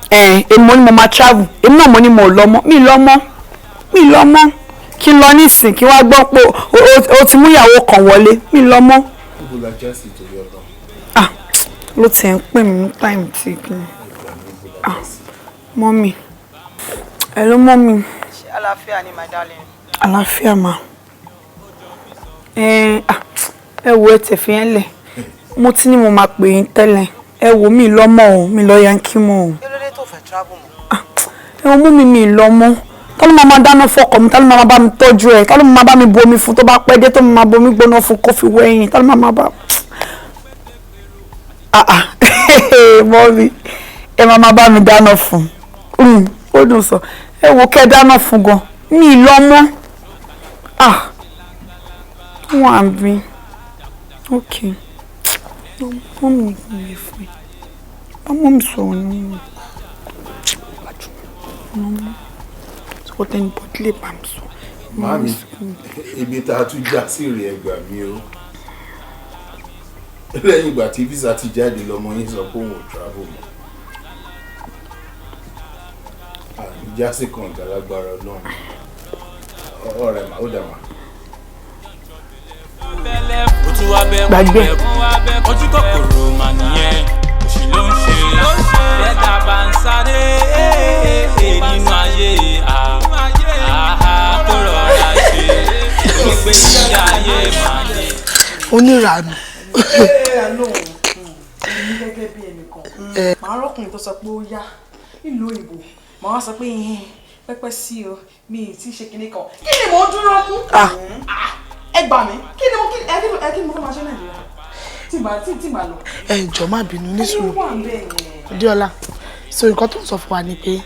Ẹ èmi mo ní mo máa travel, èmi náà mo ní mo ò lọ mọ́. Mi lọ mọ́, mi lọ mọ́. Kí n lọ nísìn, kí wá gbọ́ pé o ti mú ìyàwó kan wọlé. Mi lọ mọ́. Níbo la já sí ìtòrí ọlọ́run? Ló ti ń pè mí ní time tí kì í. Ah. Mummy. Hello, mummy. Ṣé àlàáfíà ni, my darling? Àlàáfíà mà. Ẹ wo, ẹ tẹ̀fí ẹ lẹ̀. Mo ti ní mo máa pè yín tẹ́lẹ̀. Ẹ wo, mi lọ́mọ o, mi lọ Yankee mọ́ o. Kí ló dé tó fẹ́ travel mọ́? Ẹ wo mú mi, mi lọ́mọ. Ta ló máa dáná fọkọ mi? Ta ló máa bá mi tọ́jú ẹ̀? Ta ló máa bá mi bomi fún tó bá pẹ́ dé, tó máa bomi gbóná fún kó fi wẹ̀yìn? Ta ló máa bá? Ah ah, mummy, ẹ máa bá mi dáná fún. Ó dùn sọ. Ẹ wo, kẹ́ dáná fún gan. Mi lọ́mọ. Ah, wọ́n á bí. Ok. Mummy mi fún ẹ. Bá mummy sọ̀rọ̀ ní. Sọ́kọ́tẹ́ ní bọ́dílé bá mi sọ. Màámi, ibi tá a tún já sí rèé, ẹ gbà mí o. Lẹ́yìn ìgbà tí visa ti jáde, lọ́mọ yín sọ pé òun ò travel mọ́. Àní jásí kànga lágbára Ọlọ́run. Ọ̀rẹ́ mà ó dà mà. Gbàgbé. Ojú kòkòrò mà nìyẹn, òṣì ló ń ṣe. Bẹ́ẹ̀ta bá ń sáré nínú ayé, àhá kó rọra ṣe. Wípé ìyá ayé mà ní. Oníranù. Èmi gẹ́gẹ́ bí ẹnìkan, màá rọ́kùnrin tó sọ pé ó yá nílùú òyìnbó, màá wá sọ pé pẹ́pẹ́ sí o, mi ì tí ì ṣe kinní kan. Kí ni mò ń dúró mú? Ẹ gbà mí, kí ni mo kí ẹ kí ni mo fẹ́ máa ṣe Nàìjíríà tí bá lọ. Ẹ jọ̀ọ́, má bínú, ní sùúrù. Kí ló wà ń bẹ̀ yẹn? Diola, so nǹkan tó ń sọ fún wa ni pé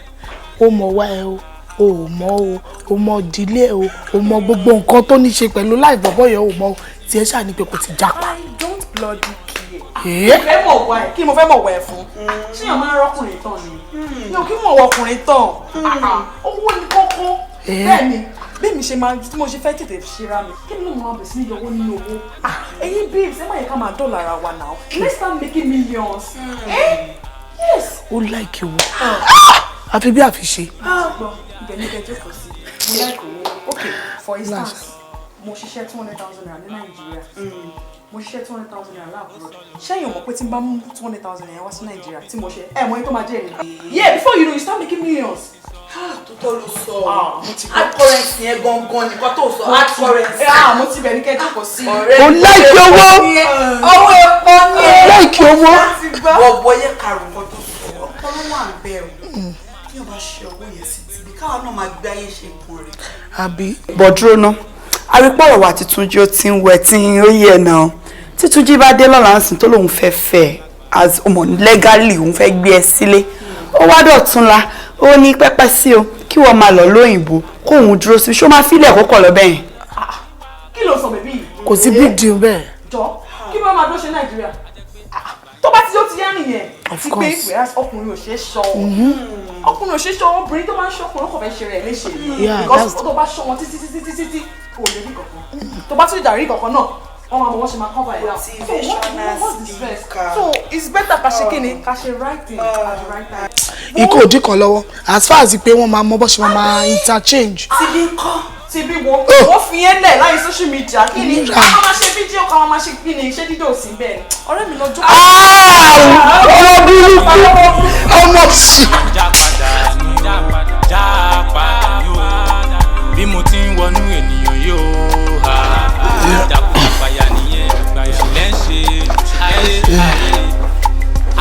ó mọ wá ẹ o, o ò mọ o, o mọ ìdílé o, o mọ gbogbo nǹkan tó ní ṣe pẹ̀lú láì bọ̀bọ̀ yẹn, o mọ o tí ẹ ṣáà ní pé kò ti jápa. I don't bloody care. Eh? Mo fẹ́ mọ̀ wá ẹ̀, kí ni mo fẹ́ mọ̀ wá ẹ̀ fún? Ṣé èèyàn máa ń rọ́kùnrin tán ni? Mi ò kí mọ̀ wọ ọkùnrin tán. Owó ni kókó. Bẹ́ẹ̀ ni, bí mi ṣe máa tí mo ṣe fẹ́ tètè ṣera mi, kí ni mo máa bẹ̀rẹ̀ sí ní yọwọ́ nínú owó? Ẹ̀yin babes, ẹ má yẹ ká máa dọ́là ara wa now. Let's start making millions. Eh? Yes. Ó like owó. Àfi bí àfi ṣe. Gbọ́, ibẹ̀ ní kẹjọ́ kò sí. Mo like owó. Okay, for instance, mo ṣiṣẹ́ ₦200,000 ní Nàìjíríà. Mo ṣiṣẹ́ ₦200,000 láàbúrò. Ṣẹ́yìn ò mọ̀ pé tí n bá mú ₦200,000 wá sí Nàìjíríà tí mo ṣe, ẹ̀ mọ̀ yín tó máa jẹ́ èrè. Yeah, before you know, you start making millions. Tó tọ́ ló sọ. Hard currency yẹn gangan nìkan tó sọ, hard currency. Mo ti bẹ̀ ní kẹjọ́ kò sí. Ó like owó. Owó epo ní Ó like owó. Bọ̀bọ̀ yẹ kàrò nǹkan tó sọ. Ọpọlọ wà ń bẹ̀ o. Tí o bá ṣe owó yẹn sí ti bí káwa náà máa gbé ayé ṣe nǹkan rẹ̀. Àbí. Bọ̀dúró ná, arípọ̀rọ̀ wa ti Túnjí, ó ti ń wẹ̀ tí ó yẹ náà. Tí Túnjí bá dé lọ́la ńsìn tó lóun fẹ́ fẹ́ as ọmọ legally, òun fẹ́ gbé ẹ sílé, ó wá dọ̀túnla, ó ní pẹ́pẹ́ sí o, kí wọ́n máa lọ lóyìnbó, kóun dúró sí, ṣó máa fílẹ̀ kókò lọ bẹ́yẹn? Kí ló sọ, baby yìí? Kò sí big deal bẹ́ẹ̀. Jọ, kí ló máa dúró ṣe Nàìjíríà? Tó bá ti ó ti yá nìyẹn. Of Ti pé course. whereas ọkùnrin ò ṣeé ṣọ́, ọkùnrin ò ṣeé ṣọ́, obìnrin tó máa ń ṣọ́kùnrin ó kàn fẹ́ ṣe rẹ̀ léṣe. Yeah, Because tó bá ṣọ́ wọn títí títí títí tí kò lè rí kankan, tó bá tún ìdàrí kankan náà, wọ́n máa mọ wọ́n ṣe máa cover it up. So what's the stress? So it's better ká ṣe kíni, ká ṣe right thing at the right time. Ikú òdì kan lọ́wọ́, as far as pé wọ́n máa mọ bó ṣe máa interchange. Ti bí kọ́. Ti bí wo, wọ́n fi yẹn lẹ̀ láyé social media, kí ni Nira. ká máa ṣe fídíò, ká máa ṣe kí ni, ṣé dídò sí bẹ́ẹ̀ ni ọ̀rẹ́ mi lọ jókòó. Ọmọ burúkú, ọmọ sí. Já padà ní já padà yóò bí mo ti ń wọnú ènìyàn yóò ha jàkújàpáyà nìyẹn, òṣìlẹ̀ ń ṣe ayé ayé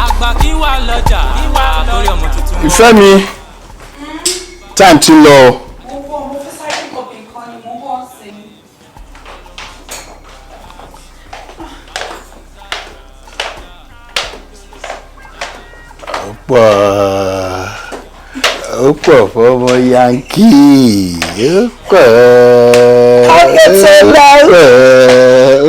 àgbà kí wà lọ́jà torí ọmọ tuntun. Ìfẹ́ mi, time ti lọ o. Mo bọ̀, mo fẹ́ sáré nǹkan bí nǹkan ni mo bọ̀ sí i. Ó pọ̀, ó pọ̀ fọmọ Yankee, ó pọ̀, ó pọ̀,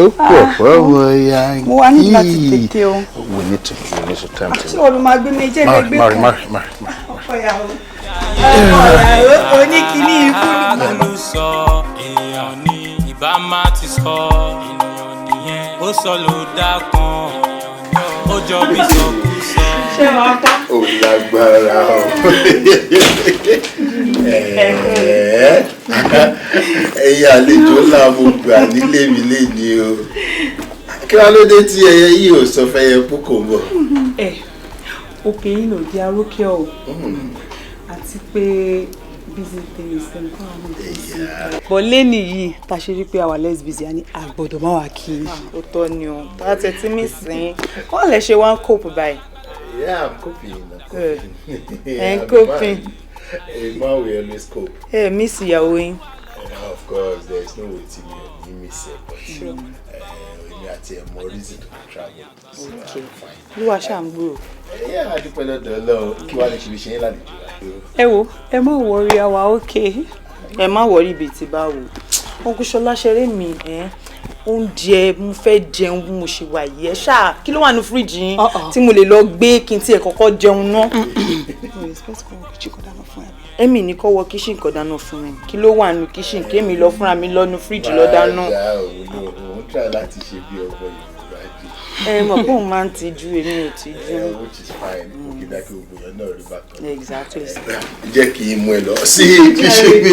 ó pọ̀ fọmọ Yankee. Mo wá ní láti tètè o. We need to time Ṣé to. wọ́n ló máa gbé mi jẹ́ Marry, gbé marry, kan? marry, marry, marry. Ọkọ ìyàwó. Ọkọ ìyàwó oníkíní ikú. Agolo sọ èèyàn ní ìbá má ti sọ ènìyàn nìyẹn, ó sọ ló dá kan, ó jọ bí sọkúsọ. Ṣé wàá pa? Ó lágbára o. Ẹ̀yin àlejò ńlá mo gbà nílé mi léni o. Kí wàá ló dé tí ẹyẹ yìí ò sọ fẹ́yẹ púpọ̀ ń bọ̀? Ẹ òkè yìí ló di arókè o. Àti pé busy things dem kọ́ àwọn ọmọ sí. But lẹ́nu yìí, tá a ṣe rí pé àwa less busy, a ní a gbọ́dọ̀ má wá kí i. Òótọ́ ni o, tá a tẹ̀ tí mí sìn. Wọ́n lè ṣe wá ń cope báyìí. Yeah, I'm coping. I'm coping. Ẹ ń I'm coping. fine. A man will always cope. Ẹ miss ìyàwó yín. Of course, there is no way to me or miss it, but èmi àti ẹ̀ mọ reason to travel. So I'm fine. Olúwa ṣáà ń gbúrò. Yeah, a dúpẹ́ lọ́dọ̀ Ọlọ́run. Kí wàá lè ṣe fi ṣe yín lálejò báyìí? Ẹ wo, ẹ má worry, àwa okay. Ẹ má worry ibi tí báwo. Uncle Ṣọlá, ṣeré mi ẹ́ oúnjẹ, mo fẹ́ jẹun bí mo ṣe wà yìí. Ẹ ṣáà, kí ló wà ní fíríjì yín tí mo lè lọ gbé kí n tiẹ̀ kọ́kọ́ jẹun ná? Mo expect kó wọ kitchen kó dáná fún ẹ. Èmi ní kó wọ kitchen kó dáná fún mi? Kí ló wà nù kitchen kémi lọ fúnra mi lọ́nu fíríjì lọ dáná? Bàdà òun ló òun try láti ṣe bí ọmọ Yorùbá jù. Ẹ mọ̀ pé òun máa ń tijú, èmi ò tijú. Which is fine. Kò kí dákẹ́ gbogbo èèyàn náà rí bákan. Exactly. Jẹ́ kí n mú ẹ lọ sí kitchen,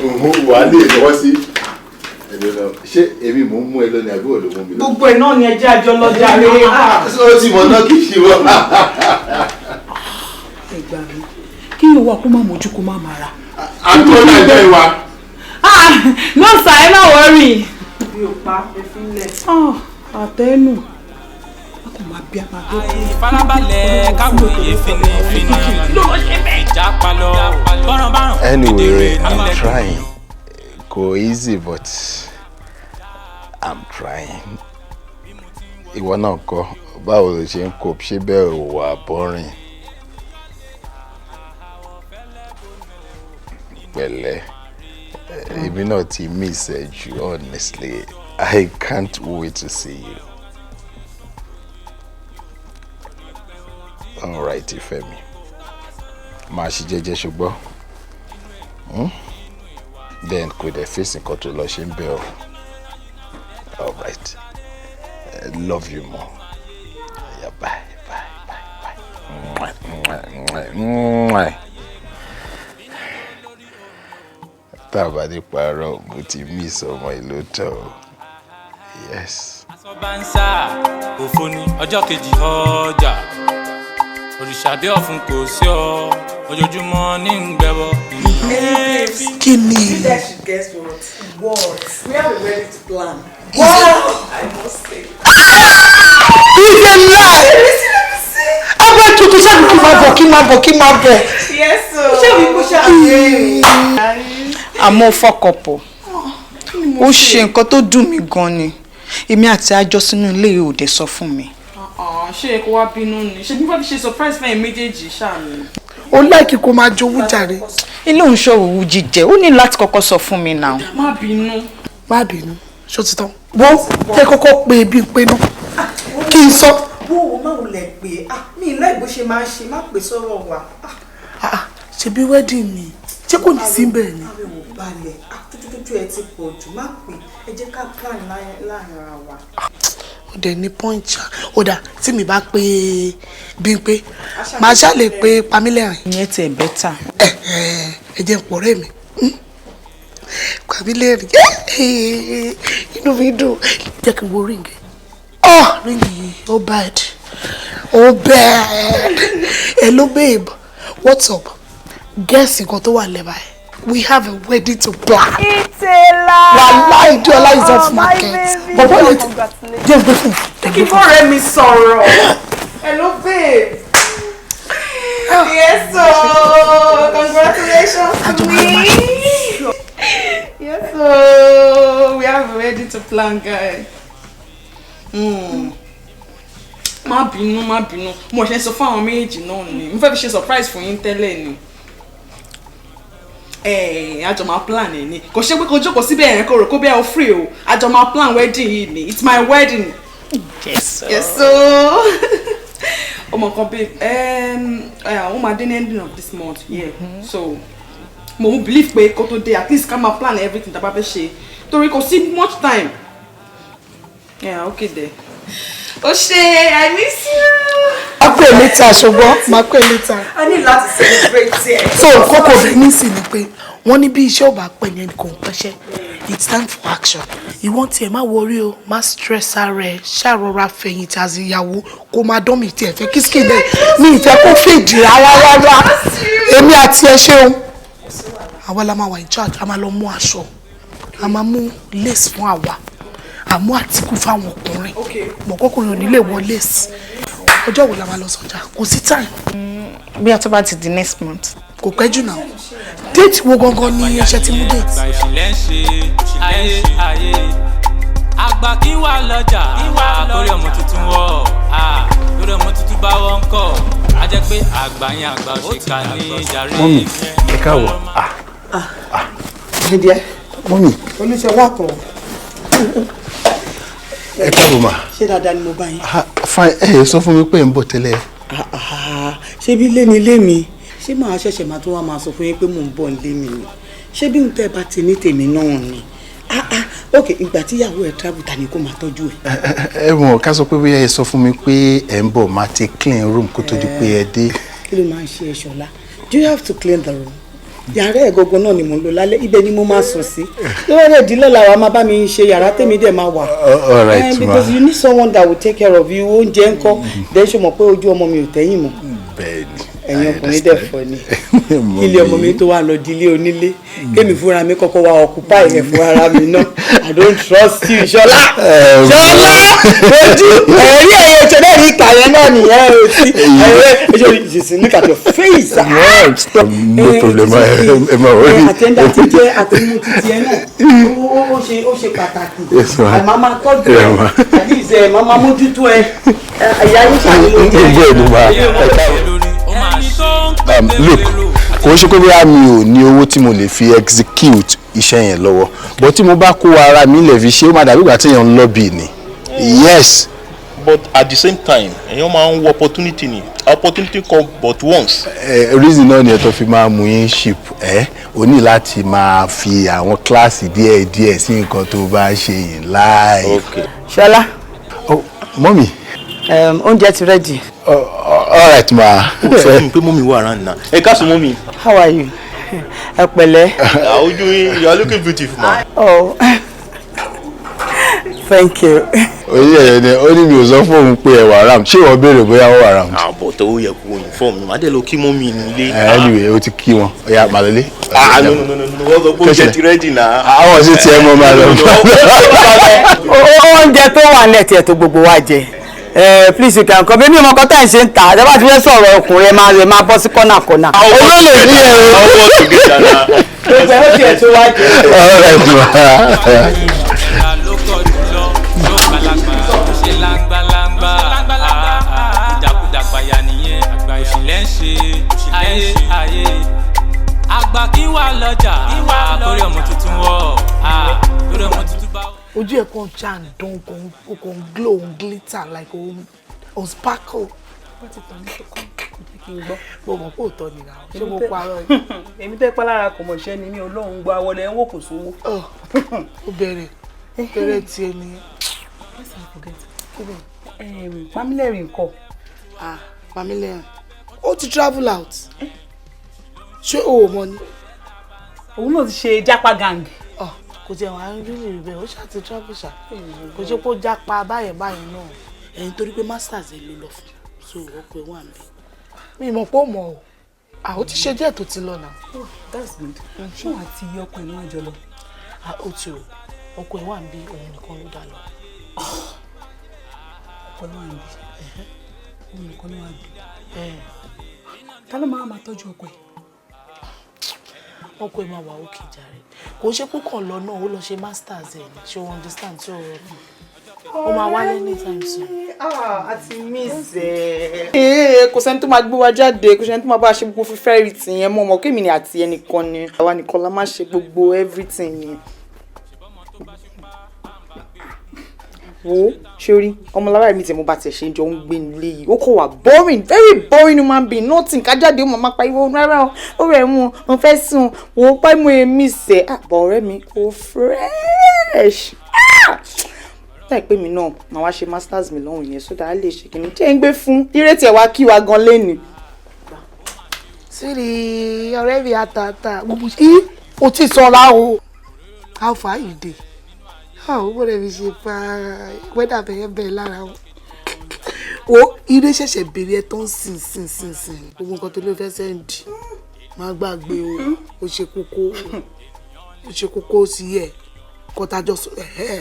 òun wà lè lọ́wọ́ sí. Ẹ̀dùn náà, ṣé èmi mò ń mú ẹ lọ ni àbí wọ́n ló mú mi lọ? Gbogbo ẹ̀ náà ni, ẹ jẹ́ àjọ lọ́jà rẹ̀. Ó ti mọ̀ náà, kì í ṣe wọ́n. Ẹ gbà mí, kí yóò wá kó má mójú kó má mara. Àtọ́nà ẹgbẹ́ wa. Ah, no sir, ẹ má worry. Mi ò pa efínlẹ̀. Ah, àtẹnu a kò máa bí a máa tó. Ìfarabalẹ̀ káwòye finifini ìjà palọ̀ bọ́ràn bárùn. Anyway, I'm trying. Kò easy, but I'm trying. Ìwọ náà kọ́, báwo ló ṣe ń cope? Ṣé bẹ́ẹ̀ ò wà boring? Pẹ̀lẹ́, èmi náà ti miss ẹ jù. Honestly, I can't wait to see you. All right, ìfẹ́ mi, máa ṣe jẹ́jẹ́ ṣùgbọ́n. Then kò dẹ̀ fèsì nǹkan tó lọ ṣe ń bẹ̀ ọ́. All right, I love you more. Yeah, bye bye bye bye. Mwah, mwah, mwah, mwah. Tá a bá ní parọ́, mo ti miss ọmọ ìlú tán o. Yes. Bá ń sá òfo ní ọjọ́ kejì ọjà, òrìṣà bí ọ̀fun kò sí ọ, ojoojúmọ́ ní ń gbẹ́bọ. Kí ni? You guys should guess what? What? We have a wedding to plan. Wow! I must say. It's a lie! Abẹ́ tuntun ṣáà ní kí n máa bọ̀, kí n máa bọ̀, kí n máa bọ̀. Yes o. Ṣé mi kò ṣáà? Àmọ́ fọkànpọ̀, ó ṣe nǹkan tó dùn mí gan ni. Èmi àti àjọ sínú ilé yìí ò dé sọ fún mi. Ṣé kó wá bínú ni? Ṣé bí wọ́n fi ṣe surprise fún ẹ̀yin méjèèjì ṣáà ni? Ó like kó máa jowú jàre. Ilé òun ṣòro owó jíjẹ, ó ní láti kọ́kọ́ sọ fún mi náà. Má bínú. Má bínú, ṣó ti tán? Wo, jẹ́ kọ́kọ́ pé bí n pé náà kí n sọ. Wo wo, má wulẹ̀ pé ah, mi ìlú ẹ̀gbọ́n ṣe máa ń ṣe, má pè sọ́rọ̀ wa. Ah, ṣebí wedding mi, ṣé kò ní sí bẹ́ẹ̀ ni? Àwọn ò balẹ̀, ah, tútútútù ẹ ti pọ̀ jù, má pè, ẹ jẹ́ ká plan láàrin ara wa. Ó dẹ̀ ní point ṣá. Ó dà, tí mi bá pé bí n pé, màá ṣá lè pé Pamílẹ́rìn. Ìyẹn tiẹ̀ better. Ẹ ẹ jẹ́ n pọ̀ ọ̀rẹ́ mi. Pamílẹ́rìn, inú mi dùn. Jẹ́ kí n wo ring. Oh, ring yìí, ó bad. Ó bad. Hello babe, what's up? Guess nǹkan tó wà lẹ́bàá ẹ̀. We have a wedding to plan. It's a lie. Wàláì, Diola is off market. Bọ̀bọ̀ yẹn ti jẹ́ gbé fún. Kí bọ́ọ̀rẹ́ mi sọ̀rọ̀. Hello babe. Yes o, congratulations to me. Yes o, we have a wedding to plan, guy. Má bínú, má bínú. Mo ṣe sọ fún àwọn méjèèjì náà ni. Mo fẹ́ fi ṣe surprise fún yín tẹ́lẹ̀ ni. Àjọ máa plan ẹ̀ ni. Kò ṣe pé kò jókòó síbẹ̀ yẹn kò rò kó bẹ́ẹ̀ o free o. Àjọ máa plan wedding yìí ni. It's my wedding. Yes o. Yes o. Ọmọ kan babe, wọ́n máa dé ní ending of this month, yeah. So mo ń believe pé kó tó dé, at least ká máa plan everything tá a bá fẹ́ ṣe. Torí kò sí much time. Yeah, okay there. O ṣé, I miss you. Máa pè later ṣùgbọ́n, máa pè later. A ní láti celebrate ẹ. So kókó bẹ̀ nísìn ni pé wọ́n ní bí iṣẹ́ ò bá pè ní ẹnì kan ò pẹ́ṣẹ́. It's time for action. Ìwọ́n tiẹ̀ má worry o, má stress ara ẹ̀, ṣàrọ̀ra fẹ̀yìntì àti ìyàwó kó máa dán mi tiẹ̀ fẹ́ kí skin ẹ̀ mi ìfẹ́ kó fèdì rárá rárá. Èmi àti ẹ ṣeun, àwa la máa wà in charge. A máa lọ mú aṣọ, a máa mú lace fún àwa, àmú àtìkù fáwọn ọkùnrin. Mọ̀kọ́kùnrin ò ní lè wọ lace. Ọjọ́ wo la máa lọ sọ́jà? Kò sí time. Bí a tó bá ti di next month. Kò pẹ́ jù náà. Date wo gangan ni iṣẹ́ ti mú date? Òṣìlẹ̀ ń ṣe ayé ayé. Àgbà kí wà lọ́jà lórí ọmọ tuntun wọ̀, lórí ọmọ tuntun bá wọ́n kọ̀, á jẹ́ pé àgbà yẹn àgbà òṣìkà ní jàre. Mummy, ẹ káàbọ̀. Díẹ̀. Mummy. Olúṣọlá kan. Ẹ káàbọ̀ mà. Ṣé dáadáa ni mo bá yín? Fine. Ẹ sọ fún mi pé ń bọ̀ tẹ́lẹ̀. Ṣé bí ilé ni ilé mi? Ṣé màá ṣẹ̀ṣẹ̀ máa tún wá máa sọ fún yín pé mò ń bọ̀ nílé mi ni? Ṣé bí n tẹ́ bá ti ní tèmi náà ni? Ok, ìgbà tí ìyàwó ẹ̀ travel, ta ni kó máa tọ́jú ẹ̀? Ẹ mọ̀ ká sọ pé bóyá ẹ sọ fún mi pé ẹ ń bọ̀, máa ti clean room kó tó di pé ẹ dé. Kí ló máa ń ṣe ẹ, Ṣọlá? Do you have to clean the room? Yàrá ẹ̀ gangan náà ni mò ń lò lálẹ́, ibẹ̀ ni mo máa sùn sí. Lọ́wọ́ dẹ̀ dín lọ́la, wa máa bá mi ṣe yàrá tèmi dẹ̀ máa wà. All right, ma. Because you need someone that will take care of you. Oúnjẹ ńkọ́? Dẹ́ ṣe mọ̀ pé ojú ọmọ mi ò tẹ́yìn mọ́? Bẹ́ẹ̀ni. Ẹ̀yin ọkùnrin dẹ̀ fọ́ ni. Kílé ọmọ mi tó wà lọ dílé onílé, kémi fúnra mi kọ́kọ́ wá occupy ẹ̀ fún ara mi náà. I don't trust you, Ṣọlá. Ṣọlá, ojú ẹ̀rí ẹ̀yẹ ìṣẹ̀lẹ̀ rí ìkà yẹn náà nìyẹn o sí ẹ̀rẹ́ ẹ̀ṣẹ̀ ìṣẹ̀sìn. Look at your face. No problem, ẹ máa wọlé. Àtẹ̀ndà ti jẹ́ àti mú títí ẹ náà, ó ṣe pàtàkì. Yes, ma. Àmọ́ máa tọ́jú ẹ, àbí ìṣe ẹ̀ máa mójútó ẹ. Ẹ̀yà yín ṣàlùmọ́. Bẹ́ẹ̀ ni ma. Look, kò ń ṣe pé bóyá mi ò ní owó tí mo lè fi execute iṣẹ́ yẹn lọ́wọ́, but tí mo bá kó ara mi lè fi ṣe, ó máa dàbí ìgbà tí èèyàn ń lobby ni. Yes. But at the same time, èèyàn máa ń wo opportunity ni. Opportunity come but once. Reason náà ni ẹ tó fi máa mú yín ship ẹ. O ní láti máa fi àwọn kíláàsì díẹ̀ díẹ̀ sí nǹkan tó bá ṣe in life. Ṣọlá. Oh, mummy. Oúnjẹ ti ready. All right, ma. Ó sọ fún mi pé mummy wà around now. Ẹ káàsán, mummy. How are you? Ẹ pẹ̀lẹ́. Ojú yín, you are looking beautiful, ma. Oh, thank you. Oye ẹ̀yẹ ni ó ní mi ò sọ fún òun pé ẹ wà round. Ṣé ìwọ béèrè bóyá ó wà round? Àbọ̀ tó yẹ kó inform mi, màá dé lọ kí mummy nílé. Anyway, ó ti kí wọn. Ó yá, màá lọlé. Ah, no, no, no, no, wọ́n sọ pé oúnjẹ ti ready náà. Àwọn sì tiẹ̀ mọ́, máa lọ. Oúnjẹ tó wà nílẹ̀ tiẹ̀ tó gbogbo wa jẹ. Please, you can come. Èmi ò mọ nǹkan tá à ń ṣe ń tà. Ẹ bá ti fẹ́ sọ̀rọ̀ ọkùnrin, ẹ máa bọ́ sí kọ́nà kọ́nà. Olólè ní ẹ̀rọ. Gbogbo ẹ̀ ó tiẹ̀ tó wá jẹ. All right, ma. Ló kọ jùlọ ló balagba ṣe langbalangba, ìdàkudà gbàyà nìyẹn. Òṣìlẹ̀ ń ṣe ayé ayé. Àgbà kí wà lọ́jà lórí ọmọ tuntun wọ̀, lórí ọmọ tuntun bá wọ̀. Ojú ẹ̀ kàn já ń dán, kò kàn glow, ń glitter like òun sparkle. Wọ́n ti tàn ní ṣokọ́, kò jẹ́ kí n gbọ́. Mo mọ̀ pé òótọ́ ni náà. Ṣé mo parọ́ yìí? Èmi tẹ́ pálára kò mọ̀ ṣẹ́ ni mí. Ọlọ́run gbọ́, awọlẹ̀ ń wò, kò sówó. Ó bẹ̀rẹ̀ bẹ̀rẹ̀ tiẹ̀ nìyẹn. Let's not forget. Pamílẹ̀rìn ńkọ́? Ah, Pamílẹ̀rìn ó ti travel out. Ṣé o ò mọ̀ ni? Òun náà ti ṣe jápa gang. Kò tiẹ̀ wá ń rí lè rí bẹ́ẹ̀. Ó ṣáà ti travel ṣá. Kò ṣe pé ó jápa báyẹn báyẹn náà ẹ̀yìn, torí pé masters ẹ̀ ló lọ fún, so ọkọ̀ ẹ̀ wà ń bẹ̀. Mi mọ̀ pé ó mọ̀ o. Ó ti ṣe díẹ̀ tó ti lọ náà. Oh, that's good. Ṣé òun àti iye ọkọ ẹ̀ ní wọ́n jọ lọ? Ó ti o, ọkọ ẹ̀ wà ń bí, òun nìkan ló dá lọ. Ọkọ ló wà ń bí, òun nìkan ló wà bí. Ta ló máa tọ́jú ọkọ ẹ̀? Ọkọ ẹ̀ máa wà òkè jàre. Kò ṣe pé kàn lọ náà, ó lọ ṣe masters ẹ̀ ni. Ṣé o understand? Tí o ó máa wálé anytime soon. A ti miss ẹ. Kò sẹ́ni tó máa gbé wa jáde, kò sẹ́ni tó máa bá a ṣe gbogbo fífẹ́ rí tìyẹn mọ́. Ọmọ kémi ni àti ẹnìkan ni, àwa nìkan la máa ṣe gbogbo everything yẹn. Wo sórí ọmọlára mi tí mo bá tiẹ̀ ṣe ń jọ ń gbé nílé yìí, ó kò wà boring, very boring human being, nothing. Ká jáde, ó máa pariwo, rárá o, ó rẹ̀ mú un fẹ́ sùn. Wo pa mú èmi sẹ̀ àbọ̀ ọ̀rẹ́ mi, ó fresh láìpẹ́. Mi náà màá wá ṣe masters mi lọ́hùn yẹn sódà á lè ṣe kìíní jẹ́ ń gbé fún ìrètí ẹ̀ wá kí wa gan lẹ́nu. Sírí ọ̀rẹ́ mi àtàtà gbogbo í, o ti sọra o. How far you dey? Àwọn ọmọ mi ṣe fa wẹ́dà bẹ̀yẹ bẹ́ẹ̀ lára o. Wo, ire ṣẹ̀ṣẹ̀ bèrè ẹ tó ń sìn sìn sìn sìn, gbogbo nǹkan tó ló fẹ́ send. Má gbàgbé o, ó ṣe kókó, ó ṣe kókó sí ẹ kọtajọ sọ ẹ.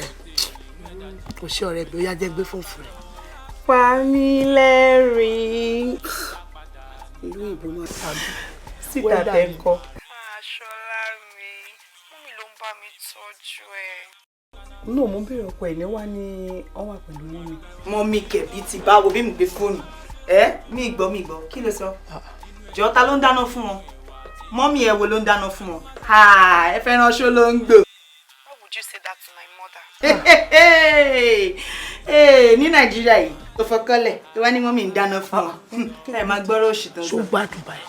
Kò ṣe ọ̀rẹ́ mi, ó yá, jẹ́ gbé fún fún rẹ. Pa mí lẹ́rìn. Ìlú ìbò máa tàbí. Síta tẹ̀ ń kọ́. Aṣọlá mi, mummy ló ń bá mi tọ́jú ẹ. No, mo ń bèrè ọkọ ẹ̀ ní wá ní wọ́n wà pẹ̀lú mummy. Mummy kẹ̀bí ti báwo bí mi gbé fóònù ẹ? Mi gbọ́, mi gbọ́. Kí ló sọ? Jọ, ta ló ń dáná fún wọn? Mummy ẹ wo ló ń dáná fún wọn? Ẹ fẹ́ràn ṣó ló ń gbò. Why would you say that to my mother? Ní Nàìjíríà yìí, tó fọkànlẹ̀ tó wá ní mummy ń dáná fún wọn, ẹ máa gbọ́rọ̀ òṣì tó ń Ṣó sọ. gbádùn báyìí?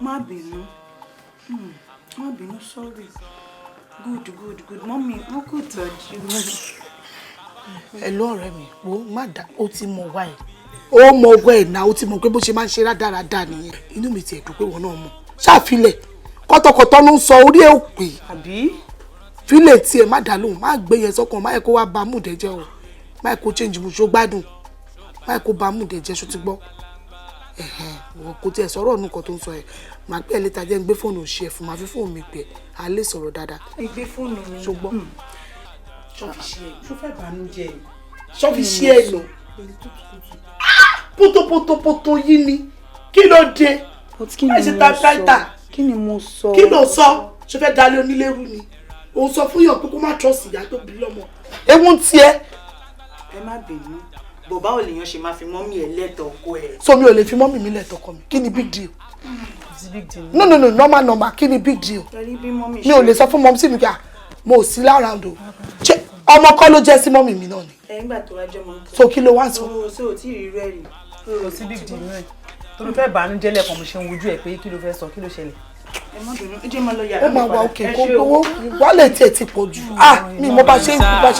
Má bínú. Má bínú, sorry. Good, good, good. Mummy, wọ́n kò tọ́jú. Ẹ lọ, ọ̀rẹ́ mi, wo má dá, ó ti mọ wá ẹ, ó mọ ọgbọ ẹ náà, ó ti mọ pé bó ṣe máa ń ṣe rádaràda nìyẹn. Inú mi ti ẹ̀dùn pé wọn náà mọ̀ ṣàfilẹ̀ kọ́tọ̀kọ́tọ̀ ló ń sọ, orí ẹ̀ ò pé. Àbí? Fílẹ̀ tiẹ̀, má dá lóhùn, má gbé yẹn sọ́kàn, má yẹ kó wá ba mood ẹ jẹ́ o, má yẹ kó change mood. Ṣó gbádùn? Má yẹ kó ba mood ẹ jẹ́, ṣó ti gbọ́? Ẹ̀hẹ̀n, wọ́n kò tiẹ̀ sọ̀rọ̀ ọ̀nù kan tó ń sọ ẹ̀. Màá pẹ́ later, jẹ́ ń gbé fóònù òṣì ẹ̀ fún, màá fi fóònù mi pẹ́, à lè sọ̀rọ̀ dáadáa. Ẹ gbé fóònù mi. Ṣó gbọ́? Ṣó fẹ́ bànújẹ́ ni? Ṣọ́ fi ṣe ẹ lọ pótópótópótó yìí ni, kí ló dé? Kí Ẹ ni ṣe mo táìtáìtà. sọ? Kí ni mo sọ? Kí ló sọ? Ṣe fẹ́ dalẹ̀ onílérú ni? Òun sọ fún yàn pé kó má trust ìyá tó bí lọ́mọ, ewu ń tiẹ̀. Ẹ má bínú. Bọ̀ báwo lèèyàn ṣe máa fi mummy ẹ lẹ́tọ̀ọ́ ọkọ ẹ̀? So mi ò lè fi mummy mi lẹ̀ tọkọ mi? Kí ni big deal? Big deal. No, no, no, normal, normal. Kí ni big deal? Torí bí mummy Mi ò lè sọ fún mummy mi pé, ah, mo ò sí lára o? Ṣé ọmọ kọ́ ló jẹ́ sí mummy mi náà ni? Ẹ ńgbà tó wá jẹ́ mọ́. So kí ló wá sọ? O so ò tí ì rí rẹ́ rí. Kò sí big deal náà. Torí fẹ́ bànújẹ́ lẹ́ẹ̀kan, mo ṣe ń wojú ẹ̀ pé kí ló fẹ́ sọ, kí ló ṣẹlẹ̀? Ẹ má bínú, ẹ jẹ́ máa lọ yàrá Ó mi máa wà padà. òkè Ẹ kó ṣé o. gbowó wálé tiẹ̀ ti pọ̀ jù. Ah, mi mo bá ṣe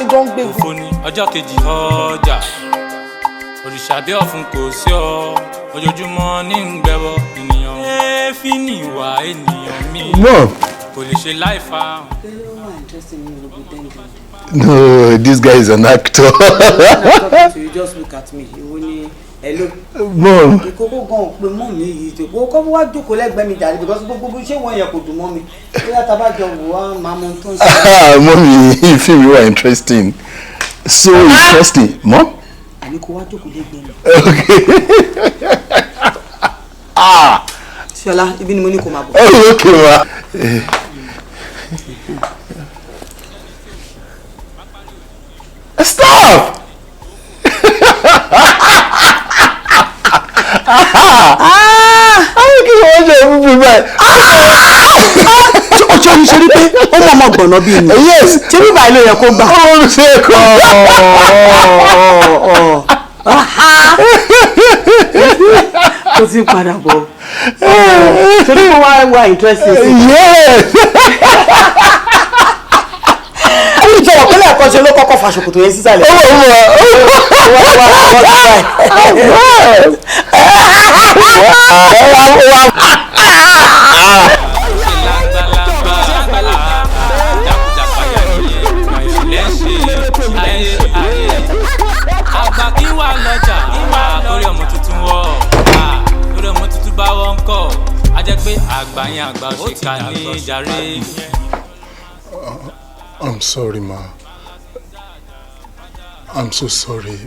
jọ ń gbé. Òfò ní ọjọ́ kejì ọjà, òrìṣà bí ọ̀fun kò sí ọ, ojoojúmọ́ ní ń gbẹ́bọ ènìyàn, èéfín ní ìwà ènìyàn mi Mom. kò lè ṣe láì fa. No, this guy is an actor. You just look at me. Ìwọ ni, hello. Mom. Ìkókó gan ò pé mọ́ mi yìí tó kó kọ́ wá jókòó lẹ́gbẹ̀ẹ́ mi jàre, because gbogbo bó ṣe wọ́n yẹn kò dùn mọ́ mi. Bóyá tá a bá jọ wò á, máa mọ ohun tó ń ṣe. Mommy, film you are interesting. So interesting. Mom? Àní kó wá jókòó lẹ́gbẹ̀ẹ́ mi. Okay. Ah. Ṣọlá, ibi ni mo ní kó máa bọ̀. Oh, okay, ma. Eh. Stop! Ah! Kí ló wọ́n ṣe fún mi báyìí? Ó ṣe oníṣe rí pé ó mọ̀ ọmọ gbọ̀nà bíi ni. Yes. Ṣé bíbá ilé yẹ kó gbà? Ó ń ṣe kọ́. Ó ti ń padà bọ̀. Torí mo wá wá interesting sí. Yes. Ó ní ìjọba pẹ́lẹ́ ẹ̀kọ́ ṣe ló kọ́kọ́ fa ṣòkòtò yẹn sísàlẹ̀. Ó wọ̀ Ó wá wá wá wá. Jákujàpáyà nìyẹn, ìmọ̀ ìṣẹ̀lẹ̀ ń ṣe ayé ayé. Àgbà kí wà lọ́jà lórí ọmọ tuntun wọ̀, lórí ọmọ tuntun bá wọ́n ń kọ̀, á jẹ́ pé àgbà yẹn àgbà òṣìkà ní jàre. I'm sorry, ma. I'm so sorry.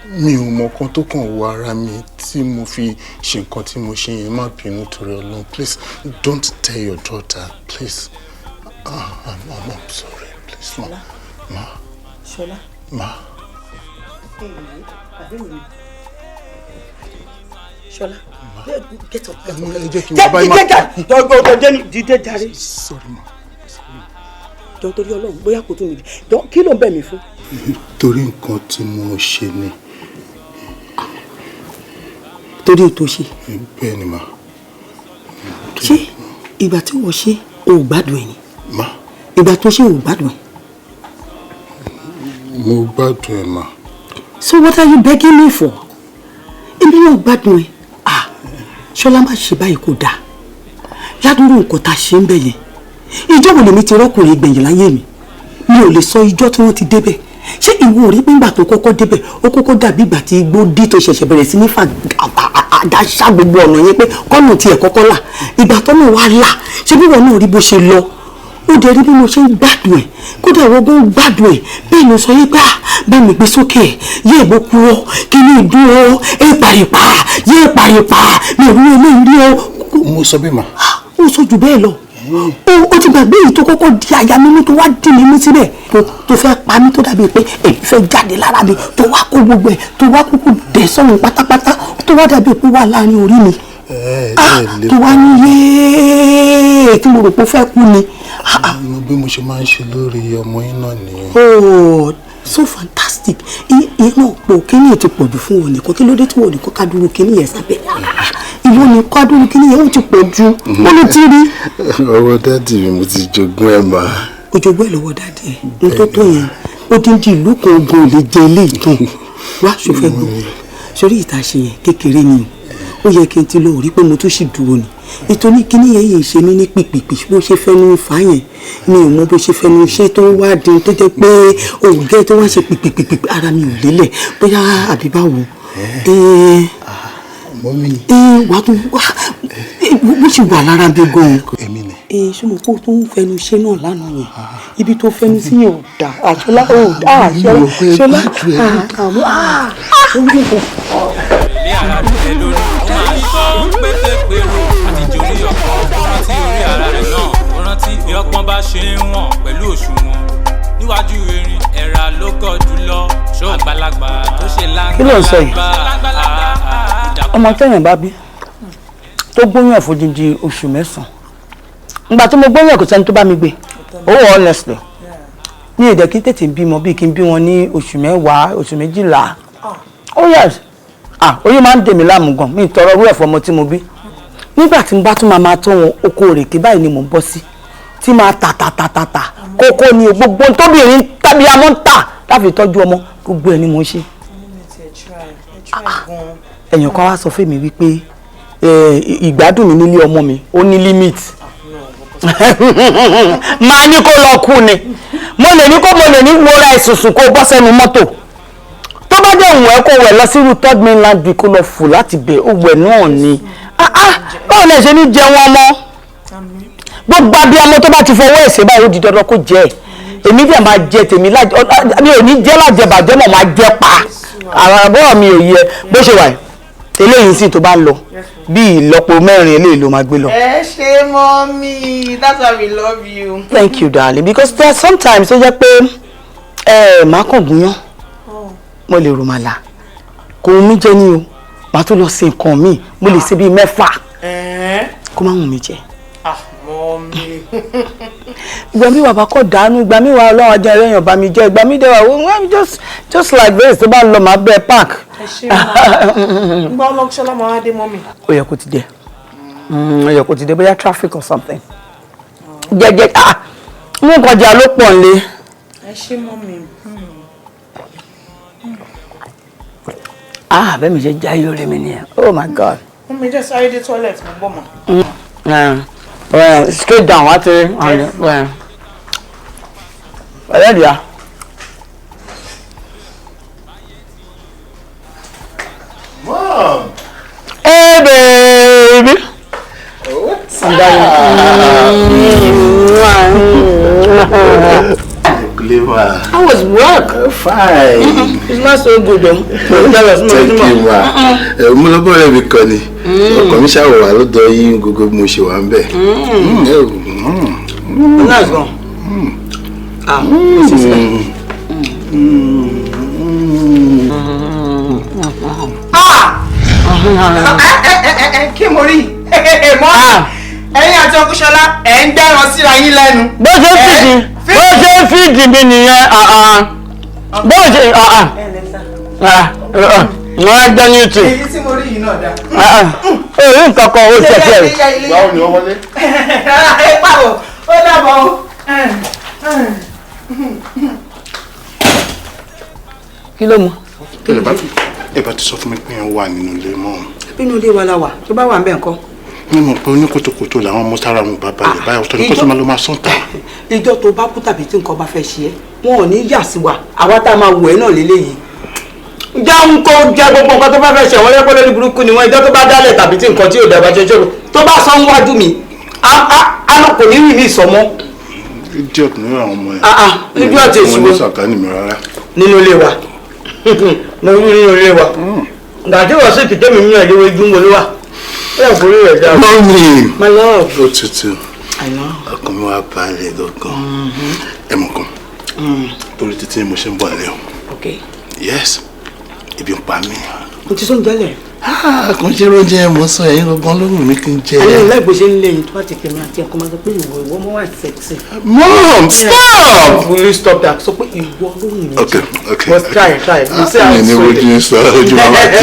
Mi ò mọ kan tó kàn wọ ara mi tí mo fi ṣe nǹkan tí mo ṣe yẹn. Má bínú torí Ọlọ́run. Please don't tell your daughter, please. Ah, I'm sorry, please, ma. Ma. Ṣọlá. Ma. Ṣọlá, get up, get up. Ẹ jẹ́ kí n wá báyìí, ma. Jẹ́ dídé jàre. Sorry, ma. Jọ, torí Ọlọ́run, bóyá kò tún mi jọ, kí ló ń bẹ̀ mí fún? Torí nǹkan tí mo ṣe ni. Torí o tó ṣe? Bẹ́ẹ̀ ni, ma. Ṣé ìgbà tí wọ́n ṣe, o ò gbádùn ẹ̀ ni? Ma. Ìgbà tó ṣe, o ò gbádùn ẹ̀? Mo gbádùn ẹ̀, ma. So what are you begging me for? Èmi náà gbádùn ẹ̀. Ah, Ṣọlá, má ṣe báyìí, kò dáa. Ládùúgbò nǹkan tá a ṣe ń bẹ̀ yẹn, ìjọ́ wo lèmi ti rọ́kùnrin gbẹ̀yìn láyé mi? Mi ò lè sọ ìjọ́ tí wọ́n ti débẹ̀. Ṣé Ìwọ rí pé ńgbà tó kọ́kọ́ débẹ̀, ó kọ́kọ́ dàbí ìgbà tí igbó dí tó ṣẹ̀ṣẹ̀ bẹ̀rẹ̀ sí ní fà àdáṣà gbogbo ọ̀nà yẹn pé kọ́nù tiẹ̀ kọ́kọ́ là. Ìgbà tọ́nà wa là, ṣé bí wọn náà rí bó ṣe lọ? Ó dẹ̀ rí bí mo ṣe ń gbádùn ẹ̀, kódà ìwọ gan gbádùn ẹ̀. Bẹ́ẹ̀ ni sọ yí pé bá mi gbé sókè, yé ìbò kú ọ, kí ni ìdúró, ẹ pàrìpà, yé pàrìpà, mi ò rí eléyìí rí o. Mo sọ bẹ́ẹ̀ mà. Ó sọ jù bẹ́ẹ̀ lọ. Ó ti gbàgbé èyí tó kọ́kọ́ di àyà mímú tó wá dì mímú síbẹ̀, tó fẹ́ pa mí, tó dàbí pé èyí fẹ́ jáde lára mi, tó wá kó gbogbo ẹ̀, tó wá kúkú dẹ̀ sọ́run pátápátá, tó wá dàbí pé wà láàrin orí mi, tó wá ní yéé tí mo rò pé ó fẹ́ kú ni. Bí mo ṣe máa ń ṣe lórí ọmọ yín náà nìyẹn. Oh, so fantastic. Iná pọ̀, kíní ti pọ̀ jù fún wọn nìkan. Kí ló dé tí wọn nìkan ká dúró kíní yẹn sábẹ́? Ìwọ nìkan dúró kíní yẹn, ó ti pọ̀ jù. Ó ló ti rí. Ọwọ́ daddy mi mo ti jogún ẹ̀ mà. O jogún ẹ̀ lọ́wọ́ daddy ẹ̀. Ní tó tó yẹn, ó dín dín ìlú kan ogun ò lè jẹ ilé ìtàn. Wá ṣòfẹ́ gbọ́. Sórí ìta ṣe yẹn kékeré ni o. Ó yẹ kí n ti lọ rí pé mo tún sì dúró ni. Nítorí kíní yẹn yìí ṣe mí ní pìpìpì, bó ṣe fẹ́nu fà yẹn mi ò mọ bó ṣe fẹ́nu ṣe tó wá di tó jẹ́ pé òǹgẹ́ tó wá ṣe pìpìpì, ara mi ò lélẹ̀ bóyá àbí báwo. Wàá tún wá bó ṣe wà lára mi gan-an. Èmi ni. Ṣé mo kó tó ń fẹnu ṣe náà lánàá yẹn, ibi tó fẹnu sí yẹn ò dà, àṣọlá ò dà, àṣọlá ṣọlá àmọ́. Ilé ara rẹ̀ lórí ó máa ń sọ pépépérò àti jorí ọkọ̀, ó rántí orí ara rẹ̀ náà, ó rántí bí ọpọ́n bá ṣe ń wọ̀n pẹ̀lú òṣùwọ̀n níwájú erin ẹ̀rà ló gọ̀ jùlọ ṣó àgbàlagbà tó ṣe Kí ló ń sọ yìí? Ọmọ tẹ̀yìn bá bí tó gbóyún ẹ̀ fòdìdí oṣù 9, ìgbà tí mo gbóyún ẹ̀ kò sẹ́ni tó bá mi gbé owó, honestly ní èdè kí n tètè bímọ bíi kí n bí wọn ní oṣù 10, oṣù 12. Oh yes, ah, oyún máa ń dè mí láàmú gan, mi tọrọ irú ẹ̀fọ́ ọmọ tí mo bí. Nígbà tí n bá tún máa tó wọn oko òrèké báyìí ni mò ń bọ́ sí tí máa tà tà tà tà tà kókó ni gbogbo tóbìnrin tàbí amọ́ ń tà láfi tọ́jú ọmọ, gbogbo ẹ̀ ni mò ń ṣe. Èèyàn kan wá sọ fún mi wípé ìgbádùn mi nílé ọmọ mi ó ní limit. Máa ní kó lọ kú ni, mo lè ní kó mo lè ní wọra ìsùnsùn kó bọ́ sẹ́nu mọ́tò tó bá dé ìwọ̀n ẹ̀ kó wẹ̀ lọ sí irú Third Mainland bí kó lọ fò láti bẹ̀ ó wẹ̀ náà ni. Báwo lẹ ṣe ní jẹun ọmọ? Gbogbo abiyamọ tó bá ti fọwọ́ ẹ̀sẹ̀ báyìí ó di dandan kó jẹ ẹ̀. Èmi dẹ̀ máa jẹ tèmi, mi ò ní jẹ́ lájẹbàjẹ́ mọ̀, máa jẹ pa àbọ̀ mi ò yẹ bó ṣe wà. Eléyìí sì tó bá ń lọ bí ìlọ́po 4 eléyìí ló máa gbé lọ. Ẹ ṣé mummy, that's why we love you. Thank you darling, because there are sometimes ó jẹ́ pé ẹ máa kàn gúnyán, mo lè rùmàlà kò mí jẹ ní o, màá tún lọ sí nǹkan míì, mo lè ṣe bíi 6 kó má wùn mí jẹ. Ìgbà mi wà bá kọ́ dànù, ìgbà mi wà ọlọ́run ajá ẹlẹ́yàn bá mi jẹ́, ìgbà mi dẹ̀ wà just like this tó bá lọ màá bẹ́ẹ̀ park. Ẹ ṣé máa ń gbọ́ ọlọ́ṣọ́lá máa wá dé mummy. Ó yẹ kó ti dé, ó yẹ kó ti dé, bóyá traffic or something. Jẹjẹ ah, mú nǹkan jà ló pọ̀ nílé. Ẹ ṣé mummy. Ah, bẹ́ẹ̀ mi ṣe já lórí mi nìyẹn, oh my God. Mummy jẹ́ sáré dé toilet, mo gbọ́ mọ́. Well, straight down wá ti rí ẹlẹ́dìá. Mom! Hey baby! What's up? Clever. How was work? Fine. It's not so good though. Thank you ma. Mo lọ bọ́ọ̀rẹ́ mi kan ni. Ọkọ mi ṣàwọ̀ wà lọ́dọ̀ yín gbogbo bí mo ṣe wà ń bẹ̀. Nice one. Ah, this is Kí mo rí mọ́ ẹ̀yin àti ọkùnṣọlá ẹ̀ ń gbẹ́ran síra yín lẹ́nu. Bó ṣe ń fìdí, bó ṣe ń fìdí mi nìyẹn, bó ṣe wọ́n á gbẹ́ ní ìtì. Èyí tí mo rí yìí náà dá. Èyí nǹkan kan ó tẹ̀sí ẹ̀. Báwo ni wọ́n wọlé? Ẹ pàwọ̀, ó dàbọ̀ o. Kí ló mú? Ẹ bá ti sọ fún mi pé ẹ wà nínú ilé mọ́. Inú ilé wa la wà, tó bá wà ń bẹ̀ ńkọ́. Mi mọ̀ pé oníkòtòkòtò làwọn ọmọ sára wọn bá balẹ̀ báyìí, ọ̀tọ̀ ní kó tó máa lọ máa sọ́ńtà. Ìjọ tó bá kú tàbí tí nǹkan bá fẹ́ ṣe ẹ́, wọn ò ní yà sí wa, àwa tá a máa wò ẹ́ náà lélẹ́yìí. Jẹun kó jẹ gbogbo nǹkan tó bá fẹ́ ṣe, wọ́n yẹ pé lórí burúkú ni wọ́n. Ìjọ tó bá dálẹ̀ tàbí tí nǹkan tí ò dàgbà ṣe ṣòro tó bá sọ níwájú mi, á lọ kò ní rìn mí ìsọmọ. Idiot ní àwọn ọmọ yẹn. Ah, ah, idiot èṣù Wọn ní sàkánì mi rárá. Nínú ilé wa, mo rí nínú ilé wa gàdí wọ́n sì kìtẹ́ mi nínú ẹ̀dínwó igun wo ló wà, ó yà kórè rẹ̀ dáa. Mummy. My love. Ó tutù. Ọkàn mi wá balẹ̀ gangan. Ẹ mọ̀ kan, torí títí mo ṣe ń bọ̀ lẹ́ o. Okay. Yes, ebi ń pa mí. Mo ti sóúnjẹ lẹ̀. Kò ń ṣe oúnjẹ mo sọ, ẹ̀yin gangan ló wù mí kí n jẹ. Alẹ́ ìlà ìbò ṣe ń lé yìí tó bá ti pè mí àti ẹ̀kọ́ máa sọ pé ìwọ ìwọ mọ́ wà sexy. Mom, stop! Will you stop that? Sọ pé ìwọ ló wù mí. Okay. But try, try. You say Mi I'm ní sweet. ojú ń sọ ojú màmá tí.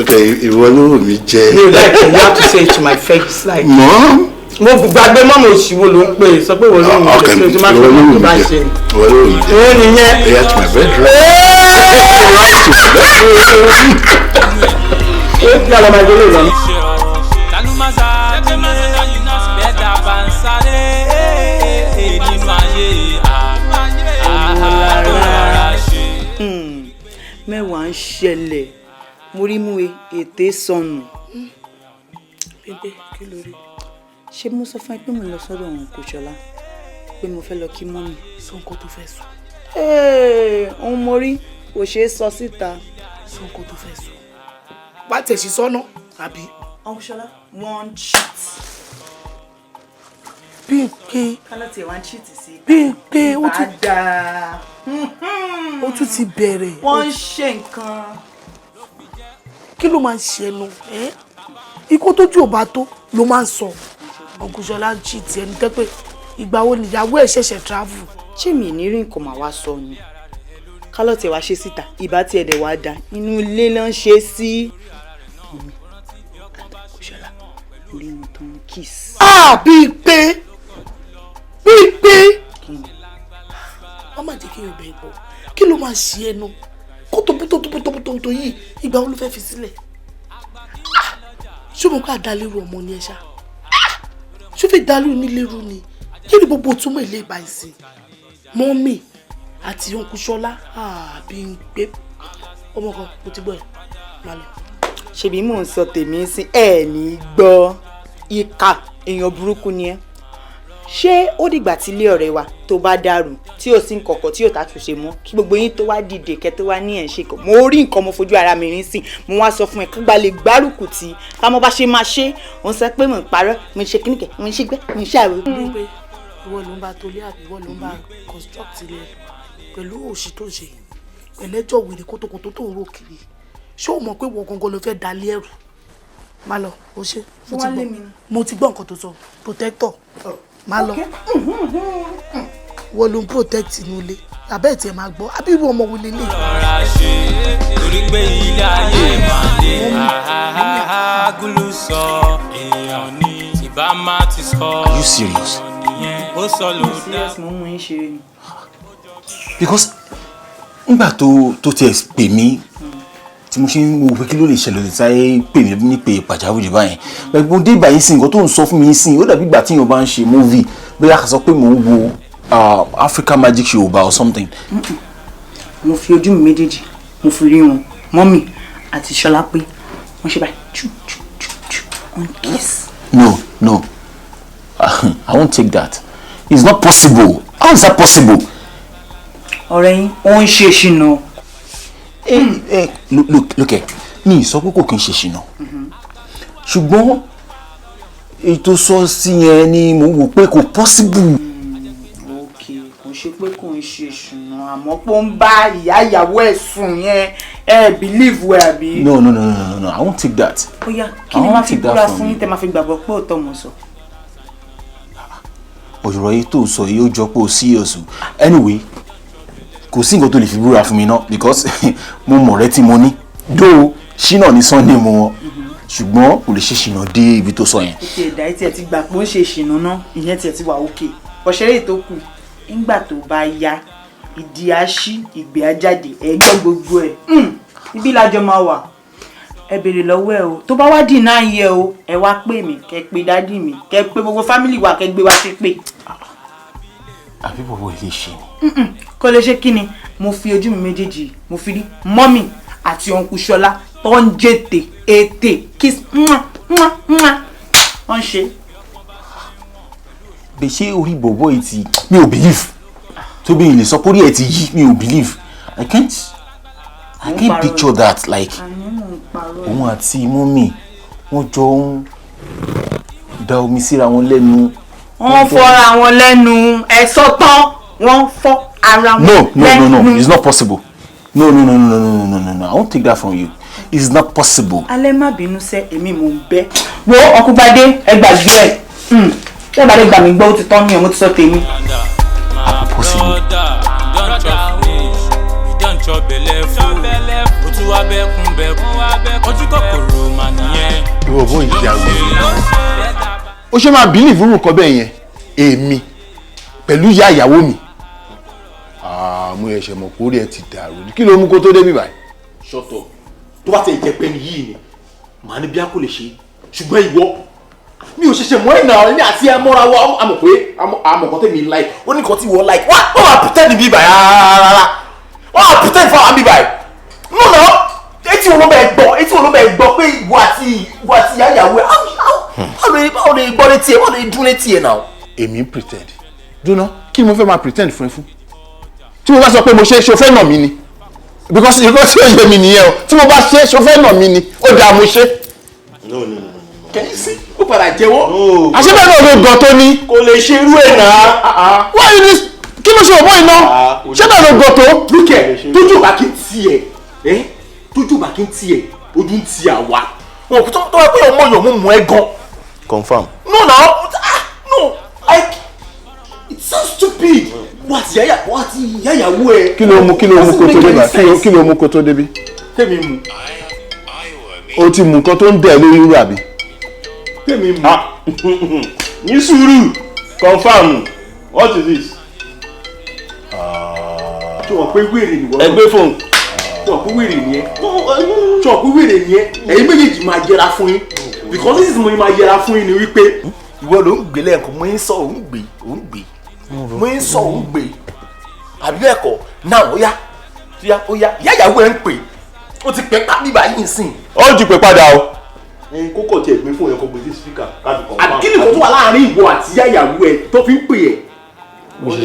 Okay, ìwọ ló wù mí jẹ. Mi ò like it. You have to say it to my face like. Mom? Mo gbàgbé mọ́mọ́ òṣìwò ló ń pè é, sọ pé ìwọ ló wù mí Okay, jẹ, ṣé o ti máa ìwọ fi ló wù ọmọ tó mí bá jẹ. ṣe. Ìwọ ló wù mí jẹ. Òun nìyẹn. Oya, to my bedroom. Right to my bedroom. Ó ti àlọ́ máa gbélé ìlànà. Talumasa bẹ́ẹ̀dá bá ń sáré nínú ayé àhàrà ṣe. Mẹ́wàá ń ṣẹlẹ̀, mo rí mú e ètè sọnù. Bímpé, kí ló rí? Ṣé mo sọ fún ẹ pé mo lọ sọ́dọ̀ òun kò ṣọlá pé mo fẹ́ lọ kí mummy? Sọ nǹkan tó fẹ́ sọ. Òun mo rí, kò ṣeé sọ síta. Sọ nǹkan tó fẹ́ sọ. Wá tẹ̀sí sọ́nà àbí. Uncle Ṣọlá, wọ́n cheat. Bímpé. Kálọ̀ tiẹ̀ wá ń cheat sí. Bímpé, ó tún Bàdà. ó tún ti bẹ̀rẹ̀. Wọ́n ń ṣe nǹkan. Kí ló máa ń ṣe ẹnu ẹ́? Ikú tójú ò bá tó ló máa ń sọ. Uncle Ṣọlá ń cheat, ẹni tẹ́ pé ìgbà wo nìyàwó ẹ̀ ṣẹ̀ṣẹ̀ travel? Ṣé mi ní rí nǹkan màá wá sọ ni? Kálọ̀ tiẹ̀ wá ṣe síta, ìbá tiẹ̀ dẹ̀ wá da, inú ilé ló ń ṣe sí. Mummy, Uncle Ṣọlá, orí wọn tó ń kiss. Ah, Bímpé, Bímpé, wọ́n máa jẹ́ kí èèyàn bẹ̀ bọ̀. Kí ló máa ṣe ẹnu kó tó bú tó tó tó tó tó yìí? Ìgbà wo ló fẹ́ fi sílẹ̀? Ah, ṣé o mọ̀ pé àdálérú ọmọ ni ẹ ṣá? Ah, ṣé o fẹ́ dálérú nílérú ni? Kí ni gbogbo túmọ̀ ilé ìbá ìsìn mummy àti Uncle Ṣọlá? Ah, Bímpé, ọmọ kan, mo ti gbọ́ ẹ, máa lọ. Ṣebí mò ń sọ tèmi sí ẹ ní gbọ́, ìkà èèyàn burúkú ni ẹ. Ṣé ó dìgbà tí ilé ọ̀rẹ́ wa tó bá dàrú, tí ò sí nǹkankan tí ò tàtúnṣe mọ́, kí gbogbo yín tó wá dìde kẹ́ tó wá ní ẹ̀ ń ṣe kàn? Mo rí nǹkan, mo fojú ara mi rí sí, mo wá sọ fún ẹ kí gba lè gbárùkù tí ká mọ bá ṣe máa ṣe. Òun sọ pé mò ń parọ́, mo ń ṣe kíníkẹ̀, mo ń ṣe gbẹ́, mo ń ṣe àrò. Bímpé, ìwọ ló ń bá tolé àbí ìwọ ló ń bá construct ilé pẹ̀lú òṣì tó ń ṣe, pẹ̀lẹ́jọ́ wèrè kótókótó tó ń rò kiri? Ṣé o mọ̀ pé wọ́n gangan ló fẹ́ dalé ẹrù? Má lọ, o ṣe. Mo ti Wọ́n lé gbọ́. mi ni. Mo ti gbọ́ nǹkan tó sọ. Protector, má lọ. Wọ́n ló ń protect inú ilé abẹ́ ẹ̀ tiẹ̀ máa gbọ́ àbí irú ọmọ wo lélẹ̀? Rọra ṣe, torí pé ilé ayé máa lé àhágùlù sọ èèyàn ní ìbá má ti sọ. Are you serious? Nìyẹn ó sọ ló dá. Serious, mo ń mú yín ṣeré ni. Because nígbà tó tiẹ̀ pè mí tí mo ṣe ń wo pé kí ló lè ṣẹlẹ̀ sáyé pè mí ní pé pàjáwìrì báyẹn, pẹ̀lú mo dé ìbàyín sí, nǹkan tó ń sọ fún mi sí, ó dàbí ìgbà tí èèyàn bá ń ṣe movie, bóyá ká sọ pé mò ń wo Africa Magic Yorùbá or something. Mo fi ojú mi méjèèjì mo fi rí wọn, mummy àti Ṣọlá, pé wọ́n ṣe báyìí chu chu chu chu, wọ́n kiss. No, I won't take that. It's not possible. How is that possible? Ọ̀rẹ́ yín ó ń ṣe ṣìnà. Look, look, look, ẹ mi ì sọ pé kò kí n ṣe ṣìnà, ṣùgbọ́n ètò sọ sí yẹn ni mo wò pé kò possible. Ok, kò ṣe pé kò ń ṣe ṣìnà, àmọ́ pé ó ń bá ìyá ìyàwó ẹ̀ sùn yẹn, ẹ believe wẹ̀ àbí? No, no, no, no, no, no, I won't take that. Ó yá, kí ni máa fi búra fún yín tẹ́ máa fi gbàgbọ́ pé òótọ́ mo sọ? Ọ̀rọ̀ yìí tó sọ yìí, ó jọ pé o serious o. Anyway, kò sí nǹkan tó lè fi búra fún mi náà, because mo mọ̀ rẹ́ tí mo ní dó ṣínà ní Sunday mo wọn, ṣùgbọ́n kò lè ṣe ṣìnà dé ibi tó sọ yẹn. Ó ti ẹ̀dá tí ẹ ti gbà pé ó ń ṣe ṣìnà náà, ìyẹn tiẹ̀ ti wà òkè ọ̀ṣẹ́rẹ́ tó kù. Nígbà tó bá yá, ìdí á ṣí, ìgbé á jáde, ẹ̀gbọ́n gbogbo ẹ̀ ibi lájọ máa wà. Ẹ béèrè lọ́wọ́ ẹ o. Tó bá wá deny yẹ o, ẹ wá pè mí, kẹ pé daddy mi, kẹ pé gbogbo family wa, kẹ gbé wa sí pé. Àbí bọ̀bọ̀ ilé ṣe ni? Kò lè ṣe. Kí ni mo fi ojú mi méjèèjì mo fi rí mummy àti uncle Ṣọlá tó ń jètè ètè kiss, mwah, mwah, mwah, wọ́n ń ṣe. Bẹ́ẹ̀ ṣé orí bọ̀bọ̀ yìí ti, mi ò believe. Tóbi lè sọ pé orí ẹ̀ ti yí, mi ò believe. I can't picture that, like òun àti mummy wọ́n jọ ń da omi síra wọn lẹ́nu. Wọ́n fọ́ra wọn lẹ́nu, ẹ̀sọ́ tán, wọ́n fọ́ ara wọn. No, no, no, no, it's not possible. No, no, no, no, no, no, no, no, I won't take that from you. It's not possible. Alẹ́, má bínú sẹ́, èmi mò ń bẹ́. Wo ọkùnbadé, ẹ gbàgbé ẹ̀ ṣé ìbàdí gbà mí gbọ́, ó ti tán ní ẹ̀, mo ti sọ tèmi. Brother, you don chop finish, you don chop belle full, o tún wá bẹ́kún bẹ́kún, ojú kòkòrò mà nìyẹn. Ìwọ bó ìyá wèrè, ó ṣe máa believe irú nǹkan bẹ́ẹ̀ yẹn? Èmi pẹ̀lú ìyá ìyàwó mi? Mo ẹ̀ṣẹ̀ mọ̀ pé orí ẹ ti dàrú. Kí ló mú kó tó débi báyìí? Shut up. Tó bá ti jẹ́ pé ní yìí ni màá ní bí a kò lè ṣe, ṣùgbọ́n ìwọ, mi ò ṣẹ̀ṣẹ̀ mọ́ ẹ̀ náà ní àti ẹ mọ́ra wa. Àmọ̀ pé àmọ̀ kan tẹ̀mí like ó ní nǹkan tí wọ́n like. Wá, wọ́n máa pretend bí báyìí rárá, wọ́n máa pretend fún àwọn bí báyìí. No, no, etí wo ló bẹ̀ gbọ́? Etí wo ló bẹ̀ gbọ́ pé ìwọ àti ìyá ìyàwó ẹ, báwo lè gbọ́ létí ẹ? Báwo lè dún létí ẹ náà? Èmi ń pretend dúná? Kí ni mo fẹ́ máa pretend fún ẹ fún? Tí mo bá sọ pé mo ṣe, ṣo fẹ́ nà mí ni? Because nǹkan tí ò yé mi nìyẹn o. Tí mo bá ṣe, ṣo fẹ́ nà mí ni? Ó dáa, mo ṣe. No, no, no. Can you see? Ó padà jẹ́wọ́. Àṣebẹ̀ náà ló gan tó ní. Kò lè ṣe irú ẹ̀ náà. Why you this? Kí ló ṣe òbó iná? Ṣé bẹ́ẹ̀ ló gan tó? Lókè tójú bá kí n tiẹ̀ ẹ́, tójú bá kí n tiẹ̀, ojú ń ti àwa. Wọn kò tó wá pé ọmọ yòó mú mú ẹ gan. Confam. No na, ah, no, like it's so stupid. Wà á ti yáyàwó ẹ. Kí ló mú kó tó débi? Kí ló mú kó tó débi? Tèmi mu. O ti mú nǹkan tó ń dẹ̀ lórí irú àbí? Tèmi mu. Ní sùúrù, confam, what is this? Tí wọ́n pé wèrè ni wọ́n. Ẹ gbé fóònù. Tí wọ́n pé wèrè ni ẹ. Tí wọ́n pé wèrè ni ẹ. Ẹ̀yin méjèèjì máa yẹra fún yín. Because this is mo máa yẹra fún yín ni wípé. Ìwọ ló ń gbé lẹ́ẹ̀kan, mo ń sọ òun gbé, òun gbé, mo ń sọ òun gbé, àbí bẹ́ẹ̀ kọ́? Náà ó yá, ó yá, ó yá, ìyá ìyàwó ẹ̀ ń pè, ó ti pẹ́ pa bíbá yìí sìn. Ó ti pè padà o. Kókò tiẹ̀ gbé fóònù yẹn, kó gbé sí speaker káàdì kan. Àbí kí ni kò tó wà láàárín ìwọ àti ìyá ìyàwó ẹ tó fi ń pè ẹ́?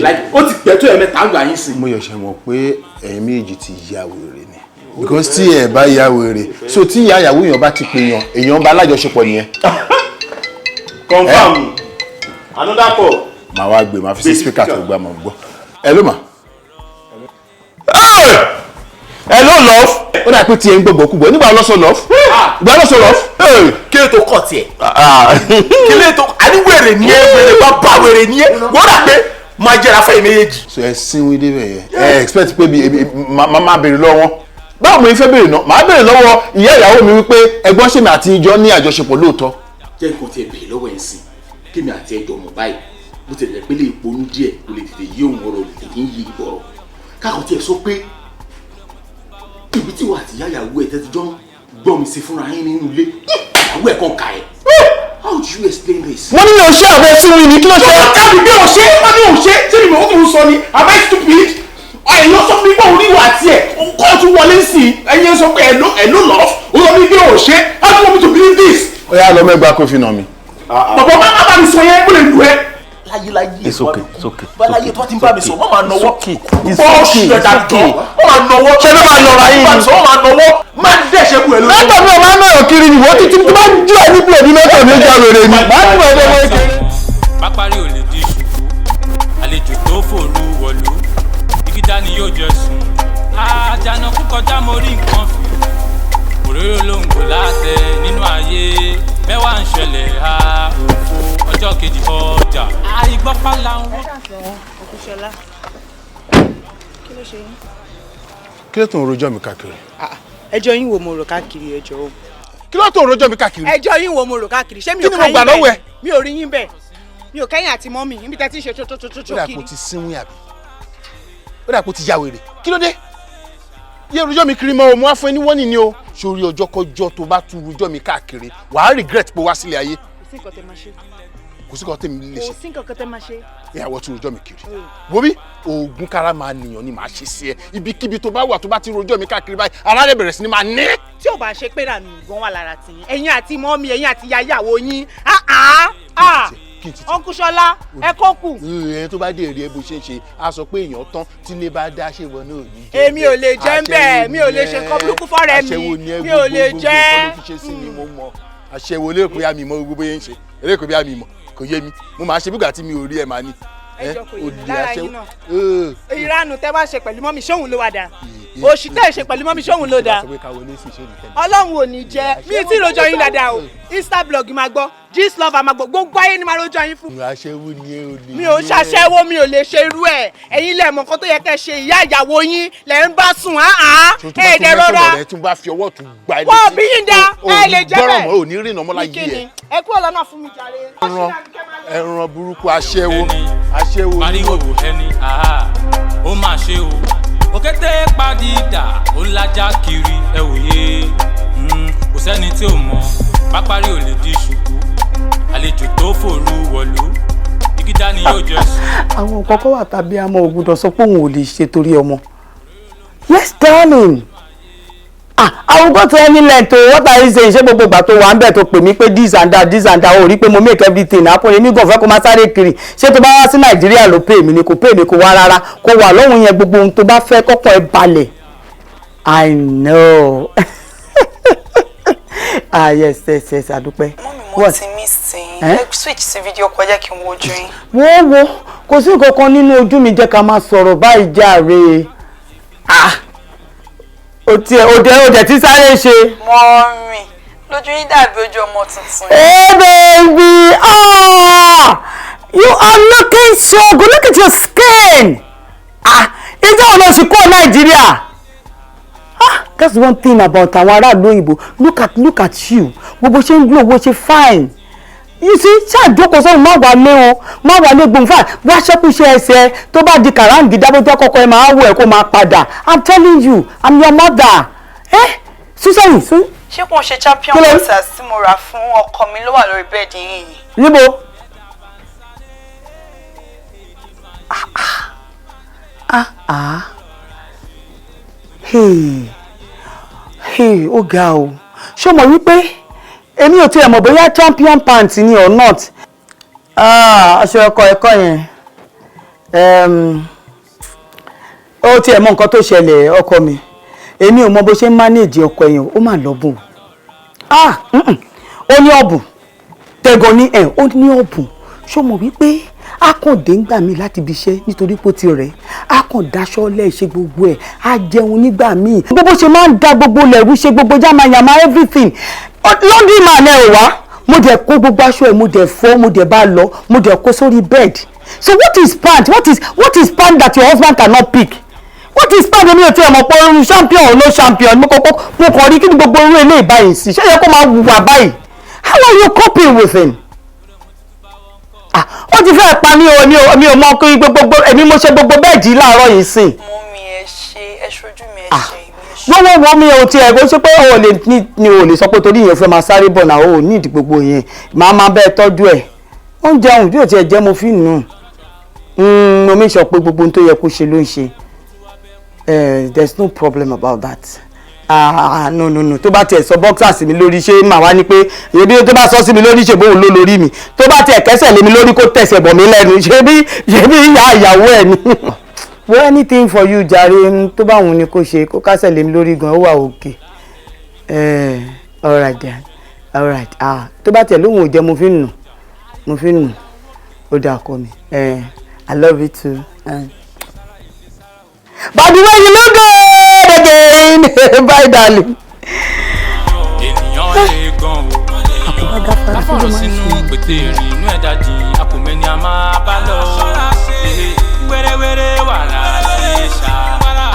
Like ó ti pẹ́ tó ẹ̀mẹ́ta ń gbà yín sìn. Mo yọ̀ṣẹ̀ mọ̀ pé ẹ̀yin méjì ti ya wèrè ni, because tí ẹ bá ya wèrè, so tí ìyá ìyàwó èèyàn bá ti pè yàn, èèyàn bá alájọṣepọ̀ nìyẹn. Confam, another call. Màá wá gbé, màá fi sí speaker tó gbà, mọ̀ gbọ́. Ẹ ló mà. Hello, love. Ó dà pé tiẹ̀ ń gbọ̀gbọ̀ kúgbọ̀ nígbà lọ́sọ̀ love, ìgbà lọ́sọ̀ love. Kí ló tó kọ̀ tiẹ̀? Kí ló tó àní wèrè ni ẹ, wèrè bá bá wèrè ni ẹ, wọ́n dà pé máa jẹra fẹ́ méjèèjì. So ẹ sínwín débẹ̀ yẹn, ẹ expect pé bí máa máa béèrè lọ́wọ́ wọn. Báwo mo fẹ́ béèrè náà? Màá béèrè lọ́wọ́ ìyá ìyàwó mi wípé ẹ̀gbọ́n, ṣèmi àti ìjọ ní àjọṣepọ̀ lóòótọ́? Jẹ́ nǹkan tiẹ̀ béèrè lọ́wọ́ ẹ̀ sìn, kémi àti ẹjọ́ mọ̀ báyìí, bó ti lẹ̀ pé lè ponú díẹ̀, kò lè tètè yé òun, ọ̀rọ̀ lè tètè ń yí ìbọ̀rọ̀ káàkó tiẹ̀ sọ pé ibi tí wà àti ìyá ìyàwó ẹ̀ tẹ́tí jọ ń gbọ́ mi sí fúnra yín nínú ilé, ìyàwó ẹ̀ kan kà ẹ́. How do you explain this? Wọ́n ní mi ò ṣe àbẹ̀ sínwín ni, kí ló ṣe? Káàdì bí ò ṣe, wọ́n ní ò ṣe, ṣé ni mo ń sọ ni? Am I stupid? Ẹ̀yin sọ fún mi pé òun níwà àti ẹ̀ kóòtù wọlé sí i, ẹ̀yin sọ pé hello, hello love, ó sọ fún mi pé ò ṣe. How do you want me to believe this? Ó yá, lọ mẹ́gbàá kó fi nà mí. Bàbá má bá mi sọ yẹn, mo lè lù ẹ́. Láyé láyé. It's okay, it's okay. Báláyé tó ti ń bá mi sọ, wọ́n máa nọwọ́. It's bọ́ọ̀ṣì okay, ẹ̀dá it's okay. jọ, wọ́n máa nọwọ́. Ṣé ló máa nọra yín ni? Wọ́n máa nọwọ́, máa dẹ̀ṣẹ̀ bù ẹ lórí. Mẹ́tọ̀ mi ò máa ń náyọ̀ kiri ni, wọ́n ti tí bá jù ẹ ní plẹ̀ ní mẹ́tọ̀ mi ó já wèrè ni. Máa ń bọ̀ ẹ́ lọ́wọ́ kiri. Pápárí ò lè di ṣùkú, àlejò tó fòru wọ̀lú, ìgídá ni yóò jẹ sùn. Àjànàkú kọjá, mo rí nǹkan fì, òróró ló ń gò látẹ nínú ayé. Mẹ́wàá ń ṣẹlẹ̀, ha, òfo ọjọ́ kejì ọjà àìgbọ́pá làwọn. Òkúṣọlá, kí ló ṣe yín? Kí ló tó ń rojọ́ mi káàkiri? Ẹjọ́ yín wo mo rò káàkiri? Ẹjọ́ o. Kí ló tó ń rojọ́ mi káàkiri? Ẹjọ́ yín wo mo rò káàkiri? Ṣé mi Kí ò ni ká mo yín gbà lọ́wọ́ bẹ́ẹ̀? ẹ? Mi ò rí yín bẹ́ẹ̀, mi ò kẹ́yìn àti mummy níbi tẹ́ ti ń ṣe Ó tótótótó dà kiri. kó ti sínwín àbí? Ó dà kó ti ya wèrè. Kí ló dé? Yé rojọ́ mi kiri mọ́ o, mo wá fún ẹ ní wọ́nì ni o. Sórí ọjọ́kọ́jọ́ tó bá tún rojọ́ mi káàkiri, wàá regret pé wá sílé ayé. Kò sí nǹkan tẹ́ máa ṣe. Kò sí nǹkan tẹ́mi lè ṣe. Kò sí nǹkan tẹ́ máa ṣe. Ìyàwó tún rojọ́ mi kiri. Wo bí oògùn kára máa nìyàn ni màá ṣe sí ẹ. Ibikíbi tó bá wà, tó bá ti rojọ́ mi káàkiri báyìí, ara rẹ̀ bẹ̀rẹ̀ sí ni máa ní. Tí ò bá ṣe pé rànù gan wà lára tìyín, ẹ̀yin àti mọ́mí, ẹ̀yin àti yàyàwó yín, Uncle Ṣọlá, ẹ kó kù. Ẹni tó bá dé èrè ẹ bó ṣe ń ṣe, a sọ pé èèyàn tán tí ilé bá dá, ṣé ìwọ náà ò ní jẹ́? Èmi ò lè jẹ́ ń bẹ́ẹ̀, mi ò lè ṣe nǹkan burúkú fọ́rẹ́ mi, mi ò lè jẹ́. Aṣẹ́wó ni ẹ, gbogbo nǹkan ló fi ṣe sí mi, mo mọ̀. Aṣẹ́wó lérò pé àmì mọ gbogbo yẹn ń ṣe, eré kò bí àmì mọ̀, kò yé mi. Mo máa ṣe bígbà tí mi ò rí ẹ máa ní. Ẹ jọ, kò yé mi lára yín náà. Ìranù tẹ wá ṣe pẹ̀lú mọ́mí, ṣóhun ló wà dà? Òṣì tẹ́ ẹ ṣe pẹ̀lú mọ́mí, ṣóhun ló dà? Ọlọ́run ò ní jẹ́ mi tí rojọ́ yín dáadáa o. Insta blog máa gbọ́, gist lover máa gbọ́, gbogbo ayé ni máa rojọ́ yín fún. Aṣẹ́wó ni ẹ, ò lè. Mi ò ṣàṣẹ́wó, mi ò lè ṣe irú ẹ̀. Ẹ̀yin lẹ̀ mọ̀ nǹkan tó yẹ kẹ́ ṣe, ìyá ìyàwó yín lẹ̀ ń bá sùn áá. Ẹ̀ẹ́dẹ̀ rọra. Ẹ̀ tún bá fi ọwọ́ tún gba ẹ. Wọ́n bí yín dá ẹ lè jẹ́ bẹ́ẹ̀. Bẹ́ẹ̀ Gbọ́rọ̀ mọ́ ò ní rìnà mọ́ láyé ẹ. Ẹ kúrò lọ́nà fún mi jàre. Ẹran burúkú, aṣẹ́wó, aṣẹ́wó. Pariwo ẹni ó máa ṣe o, òkété padìdà ó lájà kiri, ẹ wòye. Kò sẹ́ni tí ò mọ̀ pápárí ò lè di ṣùkú, àlejò tó fòru wọ̀lú ìgídá ni yóò jẹ sùn. Àwọn nǹkan kan wà tàbí àmọ́ ò gbọ́dọ̀ sọ pé òun ò lè ṣe torí ọmọ. Yes darling, ah, I will go to any length o. What are you saying? Ṣé gbogbo ìgbà tó wà ń bẹ̀ tó pè mí pé this and that, this and that, o rí pé mo make everything happen? Èmi gan fẹ́ kó máa sáré kiri. Ṣé tó bá wá sí Nàìjíríà ló pè mí ni? Kò pè mí kó wá rárá, kó wà lọ́hùn yẹn, gbogbo ohun tó bá fẹ́, kọ́kọ́ ẹ balẹ̀. I know. Ah, yes, àdúpẹ́. Mo ti miss yín. Ẹ switch sí fídíò, kọjá kí n wojú yín. Wo, wo, kò sí nǹkan kan nínú ojú mi, jẹ́ ká máa sọ̀rọ̀ báyìí jàre. Ah, o tiẹ̀ o dẹ̀ tí sáré ṣe. Mummy, lójú yín dàbí ojú ọmọ tuntun. Hey baby, ah, you are looking so good. Look at your skin. Ah, ìjọ òun ló sì kó Nàìjíríà. Ah, that's one thing about àwọn aráàlú òyìnbó. Look at you. Gbogbo ṣe ń glow, bó ṣe fine. You see, ṣáàjókòó sọ́run, má wà lé o, má wà lé gbòǹfà, wá ṣẹ́kù ṣe ẹsẹ̀ tó bá di kàráǹgídá, bó jẹ́ kọ́kọ́ ẹ máa wọ̀ ẹ́ kó máa padà. I'm telling you, I'm your mother. Eh? Susan, Susan. Ṣé kò ń ṣe Champion Kí ló- Waters tí mo rà fún ọkọ mi ló wà lórí bẹ́ẹ̀dì yín yìí? Níbo? Ah ah, hey hey, ó ga o. Ṣé o mọ̀ wípé èmi ò tiẹ̀ mọ̀ bóyá Champion pant ni or not? Ah, aṣọ ẹ̀kọ́ ẹ̀kọ́ yẹn, ó tiẹ̀ mọ̀ nǹkan tó ṣẹlẹ̀, ọkọ mi, èmi ò mọ bó ṣe ń manage ọkọ ẹ̀yàn, ó mà lọ́bùn. Ah, ó ní ọ̀bùn tẹ̀gàn ní ẹ̀, ó ní ọ̀bùn. Ṣó mọ̀ wípé a kàn dé ń gbà mí láti ibi iṣẹ́, nítorí pé ó ti rẹ̀, a kàn daṣọ lẹ̀, ṣe gbogbo ẹ̀, á jẹun nígbà míì, gbogbo ṣe máa ń da gbogbo lẹ̀rú, ṣe gbogbo jámayàmá, everything. Laundry man ẹ ò wá, mo dẹ̀ kó gbogbo aṣọ ẹ̀, mo dẹ̀ fọ̀, mo dẹ̀ bá lọ, mo dẹ̀ kó sórí bed. So what is pant? What is pant that your husband cannot pick? What is pant? Èmi ò tiẹ̀ mọ̀ pé orun Champion ò ló Champion. Mo kọ́kọ́ mo kàn rí kí ni gbogbo orú eléyìí báyìí sí. Ṣé yẹ kó máa wùwà báyìí? How are you coping with him? Ah, ó ti fẹ́ pa mí o. Mi ò mọ kí gbogbo èmi mo ṣe gbogbo bẹ́ẹ̀dì láàárọ̀ yìí sìn. Mummy, ẹ ṣe, ẹ ṣojú mi, ẹ ṣe. Wọ́n wọ́n wọ́n, mi ò tiẹ̀ kó ṣe pé o lè ní ni o lè sọ pé torí ìyẹn fẹ́ máa sáré bọ̀ náà, o ò ní ìdí gbogbo yẹn, màá máa bẹ́ẹ̀ tọ́jú ẹ̀. Oúnjẹ ọ̀hún bí ò tiẹ̀ jẹ́ mo fi nù mo make sure pé gbogbo ohun tó yẹ kó ṣe ló ń ṣe. There's no problem about that. Ah, no, no, no, tó bá tiẹ̀ sọ boxer sí mi lórí, ṣé màá wá ní pé ebi tó bá sọ sí mi lórí, ṣe bóun ló lórí mi? Tó bá tiẹ̀ kẹ́sẹ̀ lé mi lórí, kó tẹ̀sẹ̀ bọ̀ mí lẹ́nu, ṣé bí ìyá ìyàwó ẹ̀ ni? Wo, anything for you jàre. Tó bá òun ni kó ṣe, kó kásẹ̀ lé mi lórí gan, ó wà òkè. All right then, all right. Ah, tó bá tiẹ̀ lóhùn ò jẹ́, mo fi ń nù, mo fi ń nù. Ó dà, ọkọ mi. I love you too. By the way, you look good again. Bye, darling. Ènìyàn lè gan o, káfọ̀rọ̀ sínú pété rìn inú ẹ̀dá jìn, àkùnmẹ́ni a máa bá lọ. Wẹ́rẹ́wẹ́rẹ́ wàrà ṣe ṣá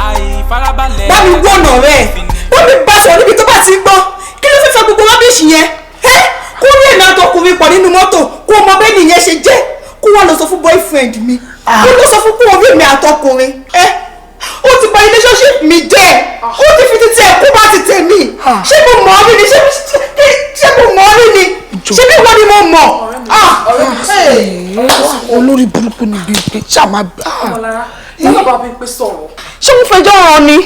àìfarabalẹ̀. Bá mi wọ̀nà rẹ̀, bá mi bá sọ̀rọ̀ níbi tó bá ti gbọ́. Kí ló fẹ́ fa gbogbo rubbish yẹn? Ẹ́ kó rí èmi àtọkùnrin pọ̀ nínú mọ́tò, kó mọ bẹ́ẹ̀ nìyẹn ṣe jẹ́, kó wá lọ sọ fún boyfriend mi, kó lọ sọ fún kó rí èmi àtọkùnrin. Ẹ́ ó ti bà relationship mi jẹ́, ó ti fi títí ẹ̀ kó bá ti tèmi. tèmi. Ṣé mo mọ̀ ọ́ rí ni? Ṣé mo mọ̀ ọ́ rí ni? Ṣé bí wọ́n ni mo mọ̀? Olórí burúkú ni Bímpé ṣáà máa bá. Ọmọlára, wọ́n bá Bímpé sọ̀rọ̀. Ṣé wọ́n fẹjọ́ hàn ni?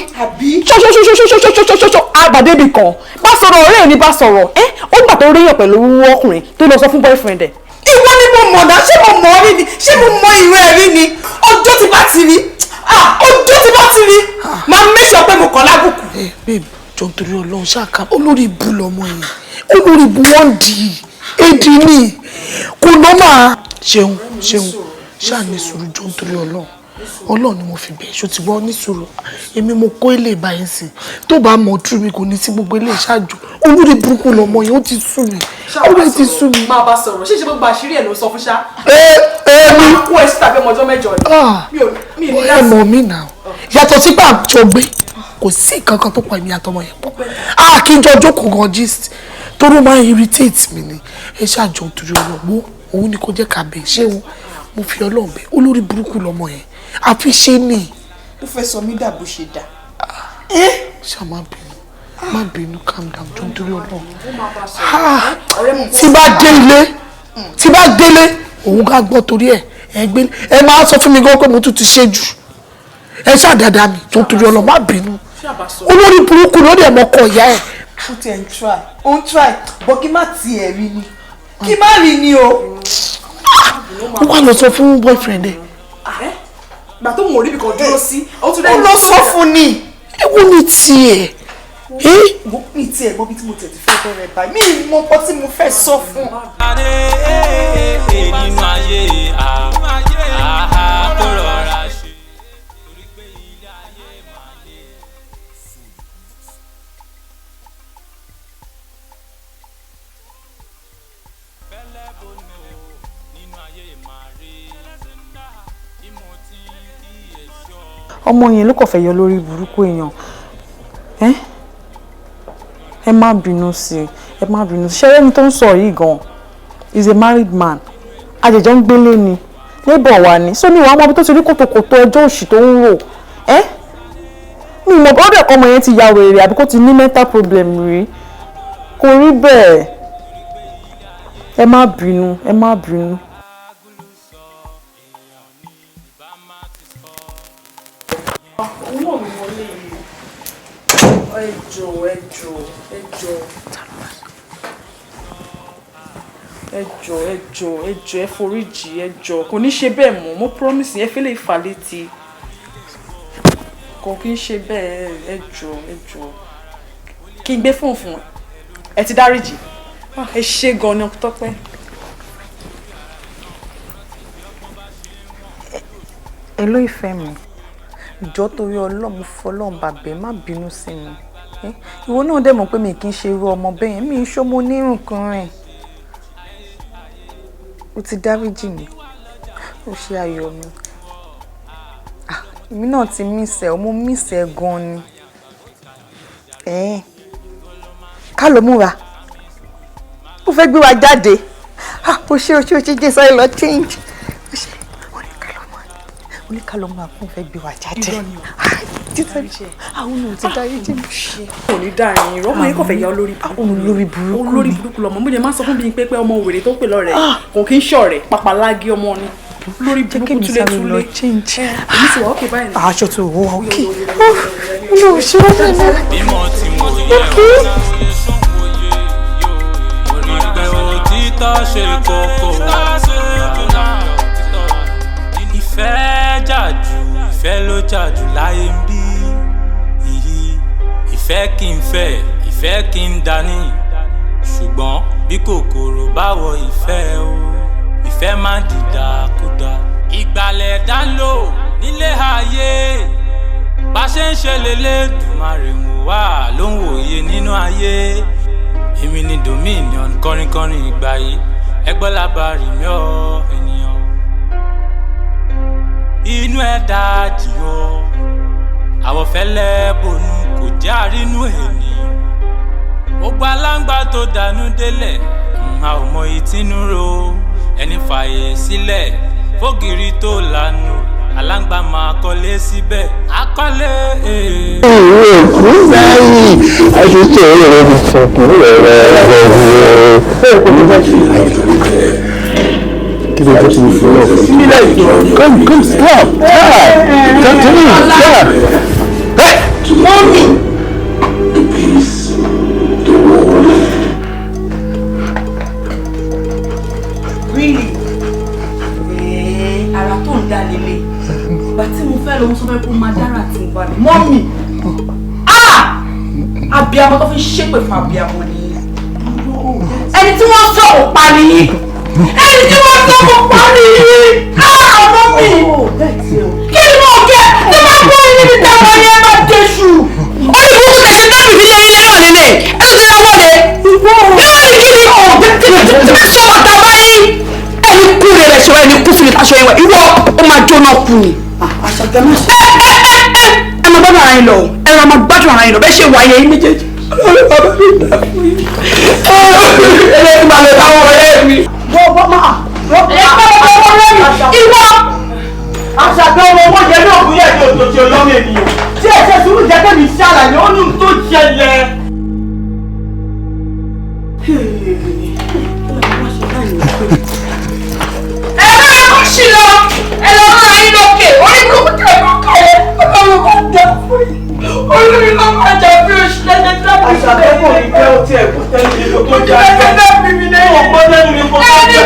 Ṣoṣoṣoṣoṣoṣoṣoṣoṣo àgbàdébì kan bá sọ̀rọ̀, ọ̀rẹ́ ẹ̀ ní bá sọ̀rọ̀ ẹ́, ó gbà tó ríyàn pẹ̀lú ọkùnrin tó lọ sọ fún boyfriend ẹ̀. Ìwọ ni mo mọ̀ náà, ṣé mo mọ̀ ọ́ rí ni? Ṣé mo mọ ìwé ẹ̀ rí ni? Ọjọ́ tí bá ti rí, ọjọ́ tí bá ti rí, máa make sure pé mo kàn lábùkù. Ẹ babe, jọ nítorí Ọlọ́run, ṣáà olórí ibu lọmọ yẹn, olórí ibu wọ́n di èdè ni kò nọ́mà. Ṣeun ṣeun, ṣáà ní sùúrù, jọ nítorí Ọlọ́run. Ọlọ́run ni mo fi bẹ̀, ṣó ti gbọ́? Ní sùúrù. Èmi mo kó ilé ìbáyìí sí, tó bá mọ̀ tú mi kò ní sí gbogbo ilé ìṣáájú. Olórí burúkú lọmọ yẹn, ó ti sú mi, ó ti sú mi. Máa bá sọ̀rọ̀, ṣé ìṣe gbogbo àṣírí ẹ̀ ló sọ fún ṣá. Ẹ ẹ mi. Máa kó ẹ sí tàbí ọmọ ọjọ́ mẹ́jọ ni. Mi ò ní Ẹ mọ̀ mí nà yàtọ̀ sí pé àjọ gbé, kò sí kankan tó pa èmi àtọmọ yẹn pọ̀. A kì í jọ jókòó gan gist, torí ó máa ń irritate mi ni. Ẹ ṣáàjọ torí ọlọ́wọ́, òun ni kò jẹ́ ká bẹ̀. Ṣé o mo fi Ọlọ́run bẹ̀, olórí burúkú lọmọ yẹn, àfi ṣe ni. Ó fẹ́ sọ mí dà bó ṣe dà. Ṣá má bínú, má bínú, calm down, jọ nítorí Ọlọ́run. Tí bá dé ilé, tí bá délé, òun ká gbọ́ torí ẹ̀, ẹ gbé ẹ máa sọ fún mi gan pé mo tún ti ṣe jù. Ẹ ṣàdàdà mi, jọ nítorí Ọlọ́run, má bínú. Olórí burúkú ló dẹ̀ mọ́kọ ìyá ẹ̀. Ó tiẹ̀ ń try, ó ń try, bọ́ kí má tiẹ̀ rí ni, kí má rí ni o. Ó wá lọ sọ fún boyfriend ẹ. Gbà tó mọ̀ orí kan dúró sí, ó tún Ó lọ sọ fún ni. Ewu ni tiẹ̀. Mi tiẹ̀ gbọ́ bí tí mo tẹ̀ ti fẹ́ bẹ̀rẹ̀ báyìí, mi ì mọ nǹkan tí mo fẹ́ sọ fún. Nínú ayé àhá kó rọra ṣe. Ọmọ yẹn ló kàn fẹ́ yọ lórí burúkú èèyàn. Ẹ ẹ má bínú sí i, ẹ má bínú sí i. Ṣẹ́rẹ́ni tó ń sọ yìí gan is a married man, àjẹjọ́ ń gbélé ni, labour wa ni, sóní ìwà ọmọbi tó ti rí kòtòkòtò ẹjọ́ òṣì tó ń rò. Ẹ mi mọ̀ bọ́dọ̀ ẹ̀kọ́ ọmọ yẹn ti ya wèrè àbí kó ti ní mental problem rí, kò rí bẹ́ẹ̀. Ẹ má bínú, ẹ má bínú. Òun náà ló wọlé yìí. Ẹ jọ̀ọ́, ẹ jọ̀ọ́, ẹ jọ̀ọ́. Ẹ jọ̀ọ́, ẹ jọ̀ọ́, ẹ jọ̀ọ́, ẹ foríjì, ẹ jọ̀ọ́. Kò ní ṣe bẹ́ẹ̀ mọ́, mo promise yín, ẹ fi lè fà létí. Kò kí ń ṣe bẹ́ẹ̀, ẹ jọ̀ọ́, ẹ jọ̀ọ́. Kí n gbé fóònù fún ẹ. Ẹ ti dáríjì. Ẹ ṣé gan ni, Tọ́pẹ́. Hello ìfẹ́ mi, jọ̀ọ́ torí Ọlọ́run, fọlọ́run bàbẹ́, má bínú sí mi. Ìwọ náà dẹ̀ mọ̀ pé mi kì í ṣe irú ọmọ bẹ́ẹ̀ yẹn, mi ń ṣọmọ onírùnkùnrin. O ti dáríjì mi, o ṣe ayọ̀ mi. Èmi náà ti miss ẹ, mo miss ẹ gan ni. Ká ló múra, ó fẹ́ gbé wa jáde. O ṣe, o ṣe, o ṣe, jẹ́ sáré lọ change. O ṣe, oníkàlọ́ máa kún fẹ́ gbé wa jáde. Àwọn ò ti dáríjì mi. Kò ní dárin irọ́, ọmọ yẹn kò fẹ́ ya olórí burúkú. Olórí burúkú. Olórí burúkú lọmọ, mo jẹ máa ń sọ fún mi pé ọmọ wèrè tó pè lọ́rẹ̀ẹ́ kò kí ń ṣọ̀rẹ́, papalági ọmọ ni. Olórí burúkú túlé túlé. Èmi ti wà ókè báyìí. Aṣọ tó wọ wà ókè. Olú ò ṣe wọ́n lẹ́nu. Bímọ tí mo yẹ òtítọ́ ṣe kókó. Ìfẹ́ jà jù, ìfẹ́ ló jà jù láyé ń bí. Ìfẹ́ kì í fẹ́, ìfẹ́ kì í dání. Ṣùgbọ́n bí kòkòrò bá wọ ìfẹ́ o, ìfẹ́ máa ń dìdàkudà. Ìgbàlẹ̀ dá lò nílé ayé, bá ṣe ń ṣe lélẹ́dùmarè wò wá ló ń wòye nínú ayé. Èmi ni Dominion kọrinkọrin ìgbà yìí, ẹgbọ́n lábàárì mi ọ́ ènìyàn. Inú ẹ̀ dájì o, àwọ̀ fẹ́lẹ́ bonú kò jẹ́ àrínú ènìyàn. Gbogbo aláǹgbá tó dànù délẹ̀, a ò mọ ìtinú ro. Ẹni fààyè sílẹ̀ fógìrì tó lanu, Aláǹgbá máa kọ́lé síbẹ̀, akọ́lé. Ìwé sẹ́yìn àṣìṣe rẹ̀ ti sọ̀kún rẹ̀ kí ló dé tí mo fi lọ. Come, come, stop. Come to me. Stop. Hey! Mommy. The peace, the world. Really? Ara tó ń dá lélẹ̀. Ìgbà tí mo fẹ́ lọ, mo sọ fẹ́ kó máa dára tí mo bá mi. Mọ́mì! Ah! Abiyamọ tó fi ṣépè fún abiyamọ ni. Ẹni tí wọ́n sọ ò pa nìyí. Ẹni tí wọ́n sọ ò pa nìyí. Ah! Mọ́mì! Kí ni mo gẹ? Tí máa bọ́ yín níbi táwọn yẹn máa jẹ́ṣù. Ó ní burúkú tẹ̀sí dábì fi lé ilé náà nílé. Ẹ tó ti ra wọlé. Yóò ní kí ni ọ̀gbẹ́ tí bá sọ ọ̀tá báyìí. Ẹni kú rẹ̀ rẹ̀ ṣe wá ẹni kú síbi aṣọ yẹn wá. Ìwọ ó máa jóná kú ni. Ẹ máa gbádùn ara yín lọ. Ẹ máa gbádùn ara yín lọ. Bẹ́ẹ̀ ṣe wáyé yín méjèèjì. Ọlọ́run bàbá mi dà fún yín. Ẹlẹ́yìn máa lọ táwọn ọ̀rẹ́ mi. Ìwọ. Àṣàbẹ̀ ọmọ owó yẹn náà kú yẹ̀ tó ṣe ọlọ́mọ ènìyàn. Tí ẹ ṣe sùúrù jẹ́ kẹ́mi ṣàlàyé ó ní ohun tó ṣẹlẹ̀. Ẹ máa kó sí lọ, ẹ lọ máa yín lókè, orí burúkú tẹ̀ mọ́ kẹ́lẹ́, ọlọ́run máa dà fún yín. Olórí ló máa jà bí oṣù lẹ́sẹ̀ tí wọ́n fi Àṣàbẹ̀ kò ní jẹ́ ọtí ẹ̀kú tẹ́lẹ̀ mi kò tó jà. Ẹni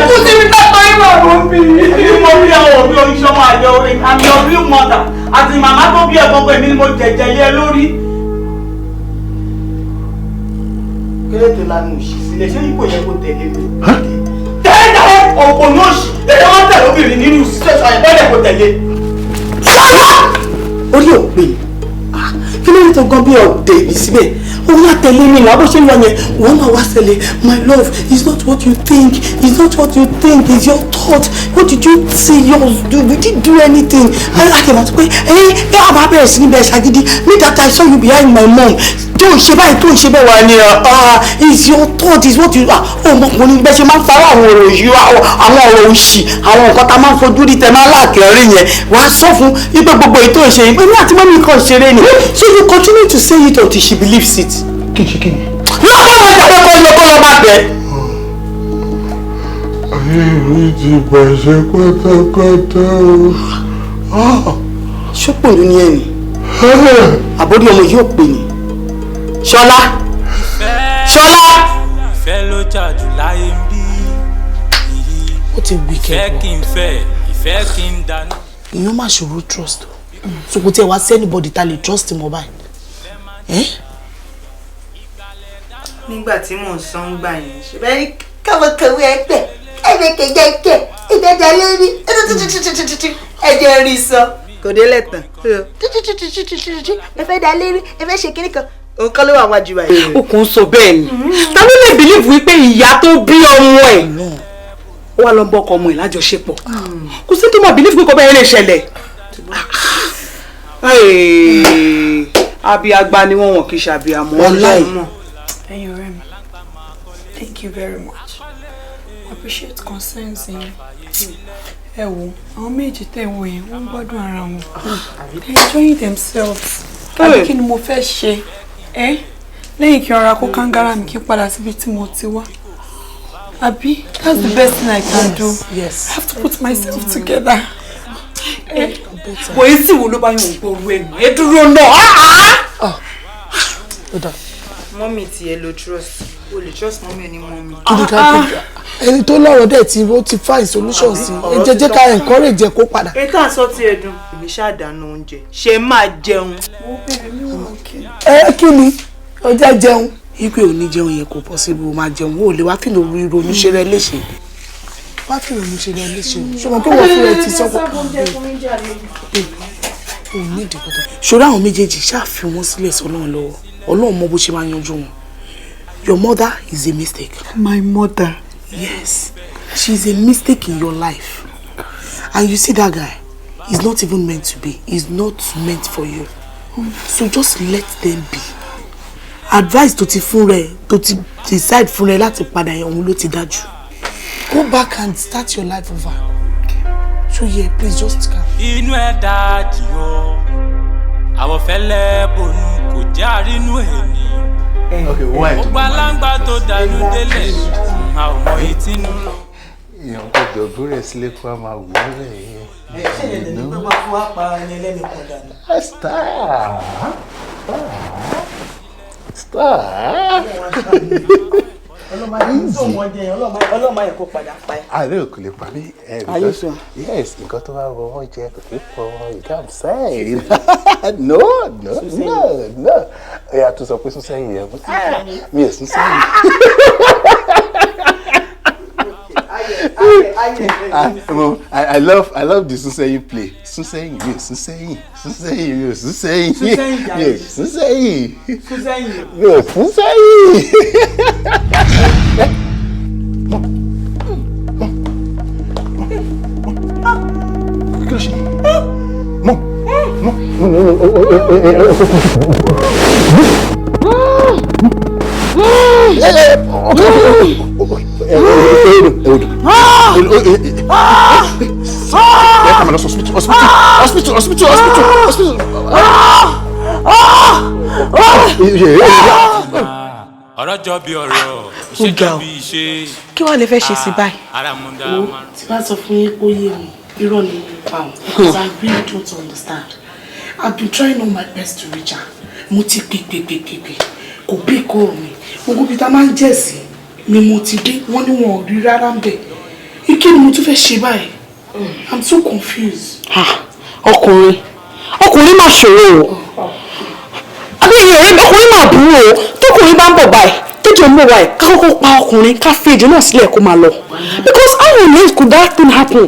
kú síbi tọ́tọ́ yín wà ló ń bí. Èmi mo rí àwọn òbí oníṣẹ́ máa yọ I'm your real mother. Àti màmá tó bí ẹ̀gbọ́n pé èmi ni mo jẹ̀jẹ̀ lé ẹ lórí. Kéré tó lanu òṣì sílẹ̀ ṣé ipò yẹn kò tẹ̀lé mi? Tẹ́lẹ̀ ọ̀pọ̀ ní òṣì tẹ́lẹ̀ wọ́n tẹ̀lé obìnrin nínú situation yẹn bọ́lẹ̀ kò tẹ̀lé. Ṣọlá! Orí ò pè é. Kí ló ní tó gan bí ọ̀dẹ̀ ìbí síbẹ̀? Òun á tẹ̀lé mi náà bó ṣe ń lọ yẹn. Wọ́n náà wá ṣẹlẹ̀. My love, it's not what you think. It's not what you think. It's your thought. What did you say? Yours do? We didn't do anything. Akẹ́bà tó pé ẹ ẹ àbá bẹ̀rẹ̀ sí níbẹ̀ ṣàgídí. Me that I saw you behind my mom. Tó ń ṣe báyìí tó ń ṣe bẹ́ẹ̀ wà ní it's your thought. It's what you ọmọkùnrin bẹ́ẹ̀ ṣe máa ń farọ́ àwọn ọ̀rọ̀ òṣì àwọn ọ̀rọ̀ òṣì àwọn nǹkan tá a máa ń fojú rí tẹ máa láàkẹ́rì yẹn wàá sọ fún wípé gbogbo èyí tó ń ṣe yìí pé ní àti mọ́mí kan ṣeré ni. So you continue to say it until she believes it. Kí ṣe kí ni? Lọ́kọ̀ wọn jàpé kọ́ lọ kọ́ lọ máa bẹ̀. Ayé mi ti bàjẹ́ pátápátá o. Ṣọ́pọ̀ ló ní ẹ̀yìn. Àbórí ọmọ yóò pè ní. Ṣọlá. Ṣọlá. Ìfẹ́ ló jà jù láyé ń bí. Ó ti wíkẹ́ Ìfẹ́ kí n fẹ́, ìfẹ́ kí n dànù. Ìyẹn má ṣòro trust o. So kò tiẹ̀ wá sí anybody ta lè trust mọ́ báyìí. Nígbà tí mò ń san gbà yẹn ṣe bẹ́ẹ̀ ni kọ́mọkọ̀wé ẹgbẹ́ ẹgbẹ́kẹ̀jẹ̀kẹ̀ ìdẹ́jà lérí ẹ̀jẹ̀ rí sọ. Kò délẹ̀ tán. Ẹ fẹ́ da lérí, ẹ fẹ́ ṣe kíní kan. Òun kọ́ ló wà wájú wa yìí. O kò ń sọ bẹ́ẹ̀ ni. Ta ló lè bìlíìfù wípé ìyá tó bí ọmọ ẹ̀ ó wá lọ ń bọ́kọ ọmọ ẹ̀ lájọṣepọ̀? Kò sí tó máa bìlíìfù pé kò bẹ́ẹ̀ lè ṣẹlẹ̀. Abiagba ni wọ́n wọ̀n kì í ṣe abiyamọ. Wàláì. Ẹ̀yin ọ̀rẹ́ mi, thank you very much. I appreciate concerns yín. Ẹ wo, àwọn méjì tẹ̀ wọ̀ yẹn, wọ́n ń gbádùn ara wọn. They enjoying themselves. Àbí kí ni mo fẹ́ ṣe? Ẹ́ lẹ́yìn kí n rọra kó kángára mi kí n padà síbi tí mo ti wá. Àbí that's the best thing I can do. Yes. I have to put myself together. Kò í sì wo ló bá yàn gbòòrò ẹ̀ mọ́. Ẹ dúró náà. Mọ́mì tí ẹ lo trust, o lè trust mọ́mì oní mọ́mì. Kí ni ká pè ẹni tó lọ́rọ̀ dẹ̀ tí ó ti find solution sí ẹ jẹ́ jẹ́ ká encourage ẹ kó padà. Ètò àsọ tí ẹ dùn. Èmi ṣàdánù oúnjẹ. Ṣé máa jẹun? Ẹ kí ni ọjà jẹun. Ipe ò ní jẹun yẹn kò possible o máa jẹun o lè wá fi lóru ronú ṣe rẹ léṣe. Wá fi ronú ṣe rẹ léṣe o. Ṣé o mọ̀ pé wọ́n fún ẹ ti sọ́kọ̀? O ní ìdìbò tó. Ṣòro àwọn méjèèjì ṣáà fi wọ́n sílẹ̀ sọ́nà lọ́wọ́. Ọlọ́run mọ bó ṣe máa yanjú wọn. Your mother is a mistake. My mother? Yes. She's a mistake in your life. And you see that guy, he's not even meant to be. He's not meant for you. So just let them be. Advice tó ti fún rẹ, tó ti decide fún rẹ láti padà yẹn, òun ló ti dájú. Go back and start your life over. Ṣó yẹ, please just calm. Inú ẹ̀ dájì o, àwọ̀ fẹ́lẹ́ bònú kò jẹ́ àrínú ènìyàn. Okay, why? Ó gba láǹgbà tó dànù délẹ̀, a ò mọ ìtinú. Èèyàn gbọ́dọ̀ búrẹ̀ sílé kó a máa wò ó rẹ̀ yẹn. Ẹ ṣe lè ní pé máa fún wa pa ẹni ẹlẹ́ni kan dànù. Star. Star. Ọlọ́mọ yẹn kó padà pa ẹ́. Àlẹ́ ò kò lè pa mí. Are you sure? Yes, nǹkan tó bá wọ wọ́n jẹ kò kí pọ̀ wọ́n, you can't say. No, no, no, no. Ó yà tún sọ pé sún sẹ́yìn yẹn. Mi ò sún sẹ́yìn. I love the sún sẹ́yìn play. Sún sẹ́yìn, mi ò sún sẹ́yìn. Sún sẹ́yìn, mi ò sún sẹ́yìn. Sún sẹ́yìn jàre. Mi ò sún sẹ́yìn. Sún sẹ́yìn. Mi ò sún sẹ́yìn. Kí ló ṣe? Mọ mọ mọ mọ. Hospital, hospital, hospital, hospital, hospital. Ọ̀rọ̀ jọ bí ọ̀rọ̀, ìṣe jọ bí ìṣe. Kí wàá lè fẹ́ ṣe sí báyìí? Àràmúdà. Wo, tí bá sọ fún yín pé ó yé mi, irọ́ ni mo pa ọ́, because I really don't understand. I've been trying all my best to reach her. Mo ti pè pè pè pè pè, kò bí kọ́ mi. Gbogbo ibi tá a máa ń jẹ̀ sí ni mo ti dé, wọ́n ní wọn ò rí rárá ń bẹ̀. Kí ni mo tún fẹ́ ṣe báyìí? I'm so confused. Ọkùnrin, ọkùnrin máa ṣòro o. Àbí ẹ̀yin ọ̀rẹ́ mi, ọkùnrin máa burú o. Tókùnrin bá ń bọ̀ báyìí, tójò ń bọ̀ báyìí, ká kọ́kọ́ pa ọkùnrin, ká fi ejò náà sílẹ̀ kó máa lọ. Because how on earth could that thing happen?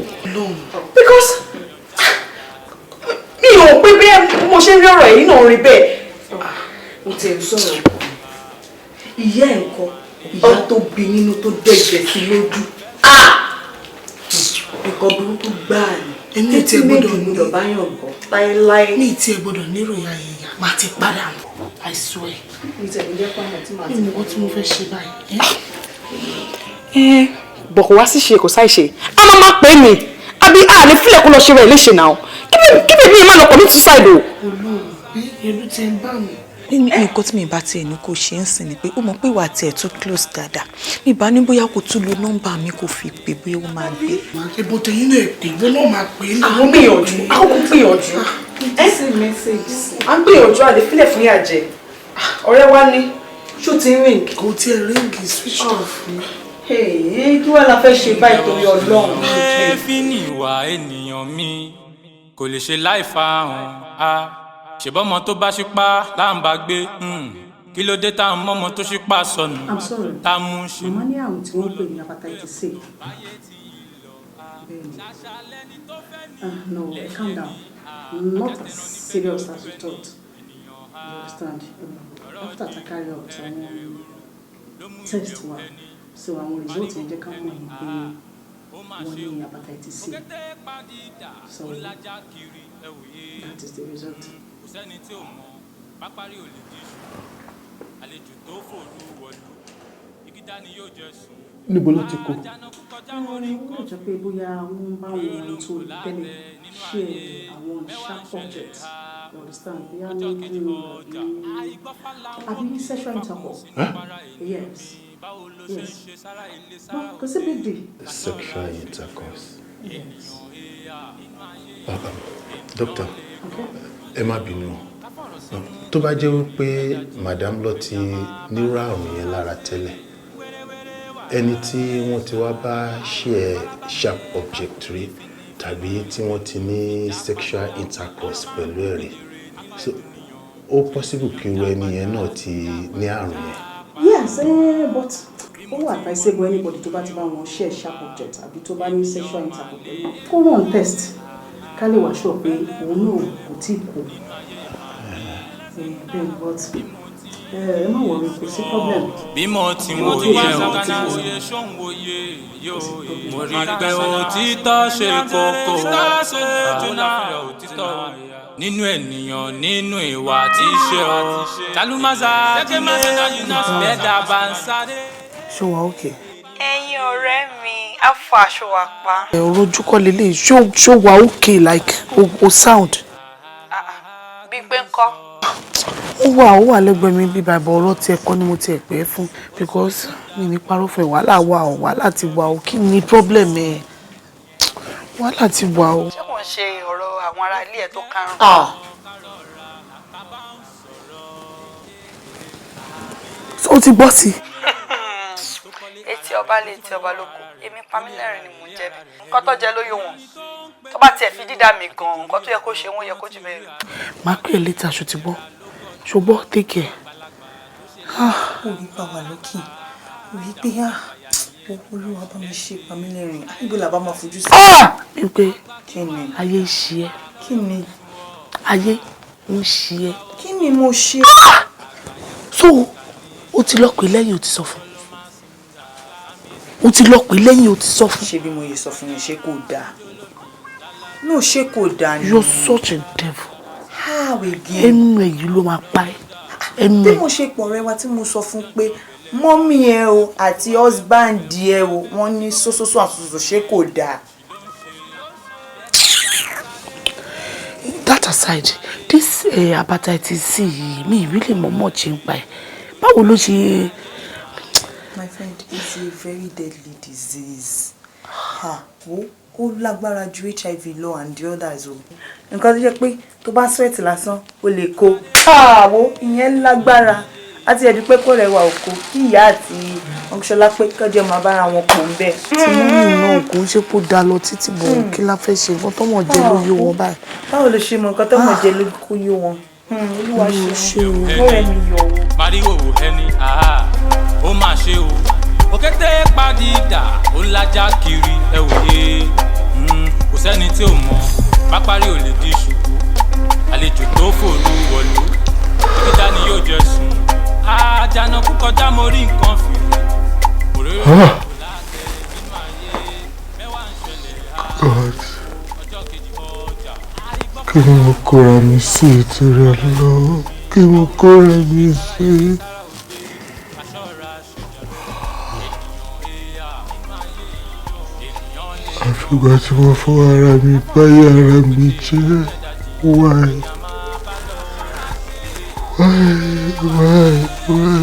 Because mi ò pé bí mo ṣe ń rí ọ̀rọ̀ yìí náà rí bẹ́ẹ̀. Mo ti ẹ̀ ń sọ̀rọ̀ ìyá ẹ̀ ń kọ́, ìyá tó bí nínú tó dẹ̀jẹ̀ sí lójú. Nǹkan burúkú gbáà ni. Èmi ò tiẹ̀ gbọ́dọ̀ ní gbọ́dọ̀ báyọ̀ gbọ́ láéláé. Mi ì tiẹ̀ gbọ́dọ̀ níròyìn ayẹyẹ, máa ti padà nù. I swear. Mi tẹ̀lé jẹ́ pàmò tí màá Mi ti. mọ̀ nǹkan tí mo fẹ́ ṣe báyìí. Ẹ bọ̀, kò wá sí ṣe, kò sáì ṣe, a máa máa pè é ní àbí a lè fílẹ̀ kó lọ ṣe rẹ̀ léṣe náà. Kí bèbí yẹn má lọ commit suicide o. Olóòrùn, ẹlú ti ń bá mi. Nǹkan tí mi bá tiẹ̀ ní kò ṣe ń sìn ni pé ó mọ̀ pé ìwà tiẹ̀ tún close dáadáa. Mi bá ní bóyá kò tún lo nọ́mbà mi kò fi pè, bóyá ó máa gbé. Ìbò tẹ̀yìn náà pè, ìwọ náà máa pè é. À ń gbìyànjú, àkókò gbìyànjú. Ẹ sì message sí. À ń gbìyànjú, àlè fílẹ̀ fún yàjẹ́ ọ̀rẹ́ wa ní. Ṣó ti ń ring? Kò tiẹ̀ ring, switch off ni. Kí wàá la fẹ́ ṣe báyìí torí Ọlọ́run? Èéfín ní ìwà ènìyàn mi kò lè ṣe láì fa hàn á ṣèbọ́mọ tó bá ṣípá láǹbà gbé. Kí ló dé tá à ń mọ́mọ tó ṣípá sọnù I'm sorry. tá a mú ṣe. Màmá ní àrùn tí wọ́n pè ní hepatitis C. Bẹ́ẹ̀ni. Ah, no, calm down. Not as serious as you thought. You understand? After ta carry out àwọn test wa, so àwọn result yẹn jẹ́ ká mọ̀ ní pé wọ́n ní hepatitis C. So that is the result. Kò sẹ́ni tí ò mọ̀ pápárí ò lè díṣu àlejò tó fòru wọ̀lú ìgídá ni yóò jẹ sùn. Níbo ló ti kó? Ó lè jẹ́ pé bóyá wọ́n ń bá wọn tó tẹ́lẹ̀ share àwọn sharp objects, you understand, bóyá ní àbí sexual intercourse. Yes, no, kò sí big deal. Sexual intercourse. Yes. Doctor, Okay. ẹ má bínú. Tó bá jẹ́ wípé madam lọ ti nírú àrùn yẹn lára tẹ́lẹ̀, ẹni tí wọ́n ti wá bá share sharp object rí tàbí tí wọ́n ti ní sexual intercourse pẹ̀lú ẹ̀ rí, so ó possible kí irú ẹni yẹn náà ti ní àrùn yẹn. Yes, but ó wà advisable, anybody tó bá ti bá wọn share sharp object àbí tó bá ní sexual intercourse pẹ̀lú, kó run test ká lè wá sure pé òun náà kò tí kú. Bẹ́ẹ̀, but ẹ má worry, kò sí problem. Bí mo ti ń wòye o, mo rí i pé òtítọ́ ṣe kókó nínú ènìyàn, nínú ìwà tí í ṣe o. Talumasa bẹ́ẹ̀dá bá ń sáré. Ṣé wàá okay? Ẹ̀yin ọ̀rẹ́ mi, Alpha aṣọ wa pa. Ọ̀rọ̀ ojú kọ́ lélẹ̀, ṣó wa okay, like o sound. Bí pé ń kọ́. Ó wà lẹ́gbẹ̀ẹ́ mi bíbá ìbọn. Ọ̀rọ̀ tiẹ̀ kọ́ ni mo tiẹ̀ pẹ́ fún, because mi ní parọ́ fún ẹ, wàhálà wà o, wàhálà ti wà o. Kí ni problem ẹ? Wàhálà ti wà o. Ṣé kò ń ṣe ọ̀rọ̀ àwọn ará ilé ẹ̀ tó karùn-ún? Ah. So o ti gbọ́ sí i? Etí ọba lé etí ọba lóko, èmi Pamílẹ́rìn ni mò ń jẹ̀bi. Nǹkan tó jẹ ló yó wọn. Tó bá tiẹ̀ fi dídá mi gan-an, nǹkan tó yẹ kó ṣe wọ́n yẹ kó jù bẹ́ẹ̀ lọ. Màá pè é later, ṣó ti gbọ́? Ṣùgbọ́n take care. Ah. Orí bá wà lókè orí pé ah, Olúwa bá mi ṣe Pamílẹ́rìn, ibo làbá máa fojú sí. Wípé Kí ni? Ayé ń ṣe ẹ́. Kí ni? Ayé ń ṣe ẹ́. Kí ni mo ṣe? So o ti lọ pè lẹ́yìn, o ti sọ fún, o ti lọ pè lẹ́yìn, o ti sọ fún. Ṣé bí mo yẹ sọ fún yẹn, ṣé kò dáa? No, ṣé kò dáa ni? You're such a devil. How again? Ẹnu ẹ yìí ló máa pa ẹ́, ẹnu Bí ẹ. mo ṣe pọ̀ rẹ wa tí mo sọ fún pé mummy ẹ o àti husband ẹ o, wọ́n ní sósósó àtúntò, ṣé kò dáa? That aside, this hepatitis C yìí, mi really mọ̀ much nípa ẹ̀. Báwo ló ṣe? My friend, it's a very deadly disease. Ha, wo, ó lágbára ju HIV lọ and the others o. Nǹkan tó jẹ́ pé tó bá sweat lásán, o lè kó. Àwo ìyẹn lágbára. Àti ẹ̀dùn pé kó rẹwà òkò kí ìyá àti ọ̀ṣọ́lá pé kọjọ́ máa bára wọn pò ń bẹ̀. Tí mummy náà kò ń ṣe kó da lọ títí bọ̀, kí la fẹ́ ṣe? Nǹkan tó mọ̀ jẹ́ ló yó wọn báyìí. Báwo ló ṣe mọ nǹkan tó mọ̀ jẹ́ ló kó yó wọn? Olúwa ṣe o, ọ̀rẹ́ mi yọ̀ o. Pariwo ẹni àá ó mà ṣe o, òkété padìdà ó lájà kiri ẹ wòye. Kò sẹ́ni tí ò mọ̀ pápárí ò lè di ṣùkú, àlejò tó fòru wọ̀lú kíkíta ni yóò jẹ sùn. Àjànàkú kọjá mo rí nǹkan fìrí òréré. Ah. God. Kí ni mo kóra mi sí ìtura lọ? Kí mo kóra mi sí? Àfìgbà tí mo fọ́ ara mi báyé ara mi jẹ́. Why? Why? Why? Why?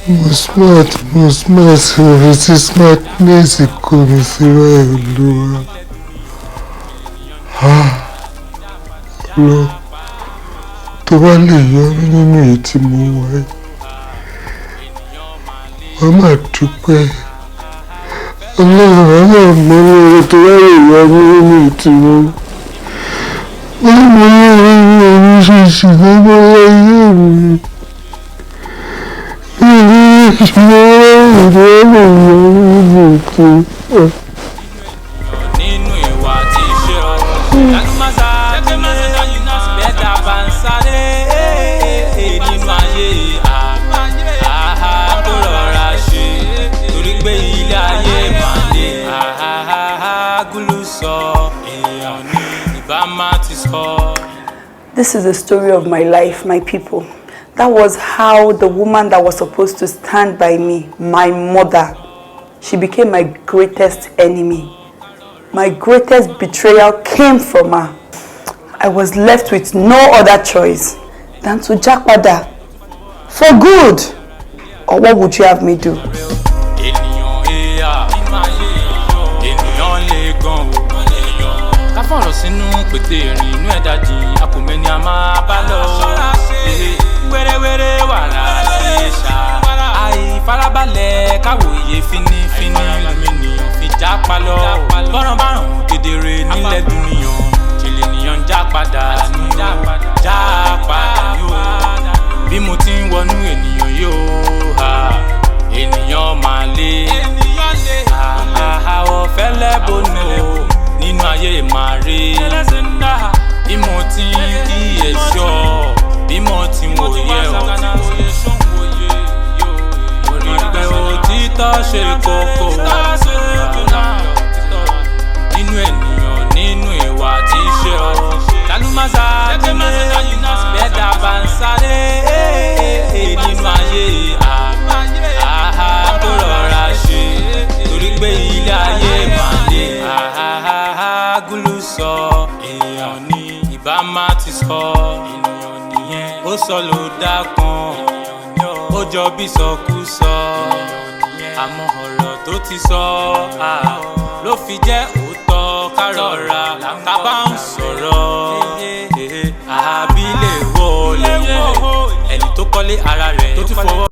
Mo smart, mo smart, ibi tí smartness kò mi sí báyìí, Olúwa. Ah, lọ, tó bá lè yọ mí nínú èyí tí mo wà yìí, wọ́n máa dúpẹ́. Ọlọ́run, wọ́n máa mọ lóore tó bá lè yọ mí nínú èyí tí mo wà. Wọ́n mọ lóore ní oríṣiríṣi lọ́wọ́ ayé mi. Mi ò ní ìṣòro ìdílé lè yọ mí nínú èyí tí mo wà. Nínú ìwà tí ṣe ọ lálùmọ́sá bẹ́ẹ̀dá bá ń sáré nínú ayé àhá kó rọra ṣe, torí pé ilé ayé máa lé àhá gúlù sọ èèyàn ní ìbá má ti sọ. This is the story of my life, my people. That was how the woman that was supposed to stand by me, my mother, she became my greatest enemy. My greatest betrayal came from her. I was left with no other choice than to jápadà for good. Or what would you have me do? Ènìyàn èèyà, ènìyàn lè gan o. Ká fọ̀rọ̀ sínú pété ìrìn inú ẹ̀dá jìn, a kò mẹ́ni a máa bá lọ. Wẹ́rẹ́wẹ́rẹ́ wàrà ṣe ṣá, àìfarabalẹ̀ káwòye fínífíní lómìnìyàn fi já pa lọ. Bọ́ràn bárùn kedere nílẹ̀ dúnìyàn, ṣe lè nìyàn ń já padà ní o, já padà ní o. Bí mo ti ń wọnú ènìyàn yóò ha, ènìyàn máa lé àwọ̀ fẹ́lẹ́ bónú o nínú ayé máa rí. Bí mo ti ń kíyèsí ọ, bí mo ti ń wòye ọ, mo rí pé òtítọ́ ṣe kókó nínú ènìyàn, nínú ìwà tí ṣe ọ kálùmọ́sá bẹ́ẹ̀dá bá ń sáré nínú ayé àhá kó rọra ṣe, torí pé Ó sọ ló dá kan, ó jọ bí sọkúsọ, àmọ́ ọ̀rọ̀ tó ti sọ ló fi jẹ́ òótọ́. Ká rọra tá bá ń sọ̀rọ̀, àbí lè wọlé ẹni tó kọ́lé ara rẹ̀ tó tún fọwọ́.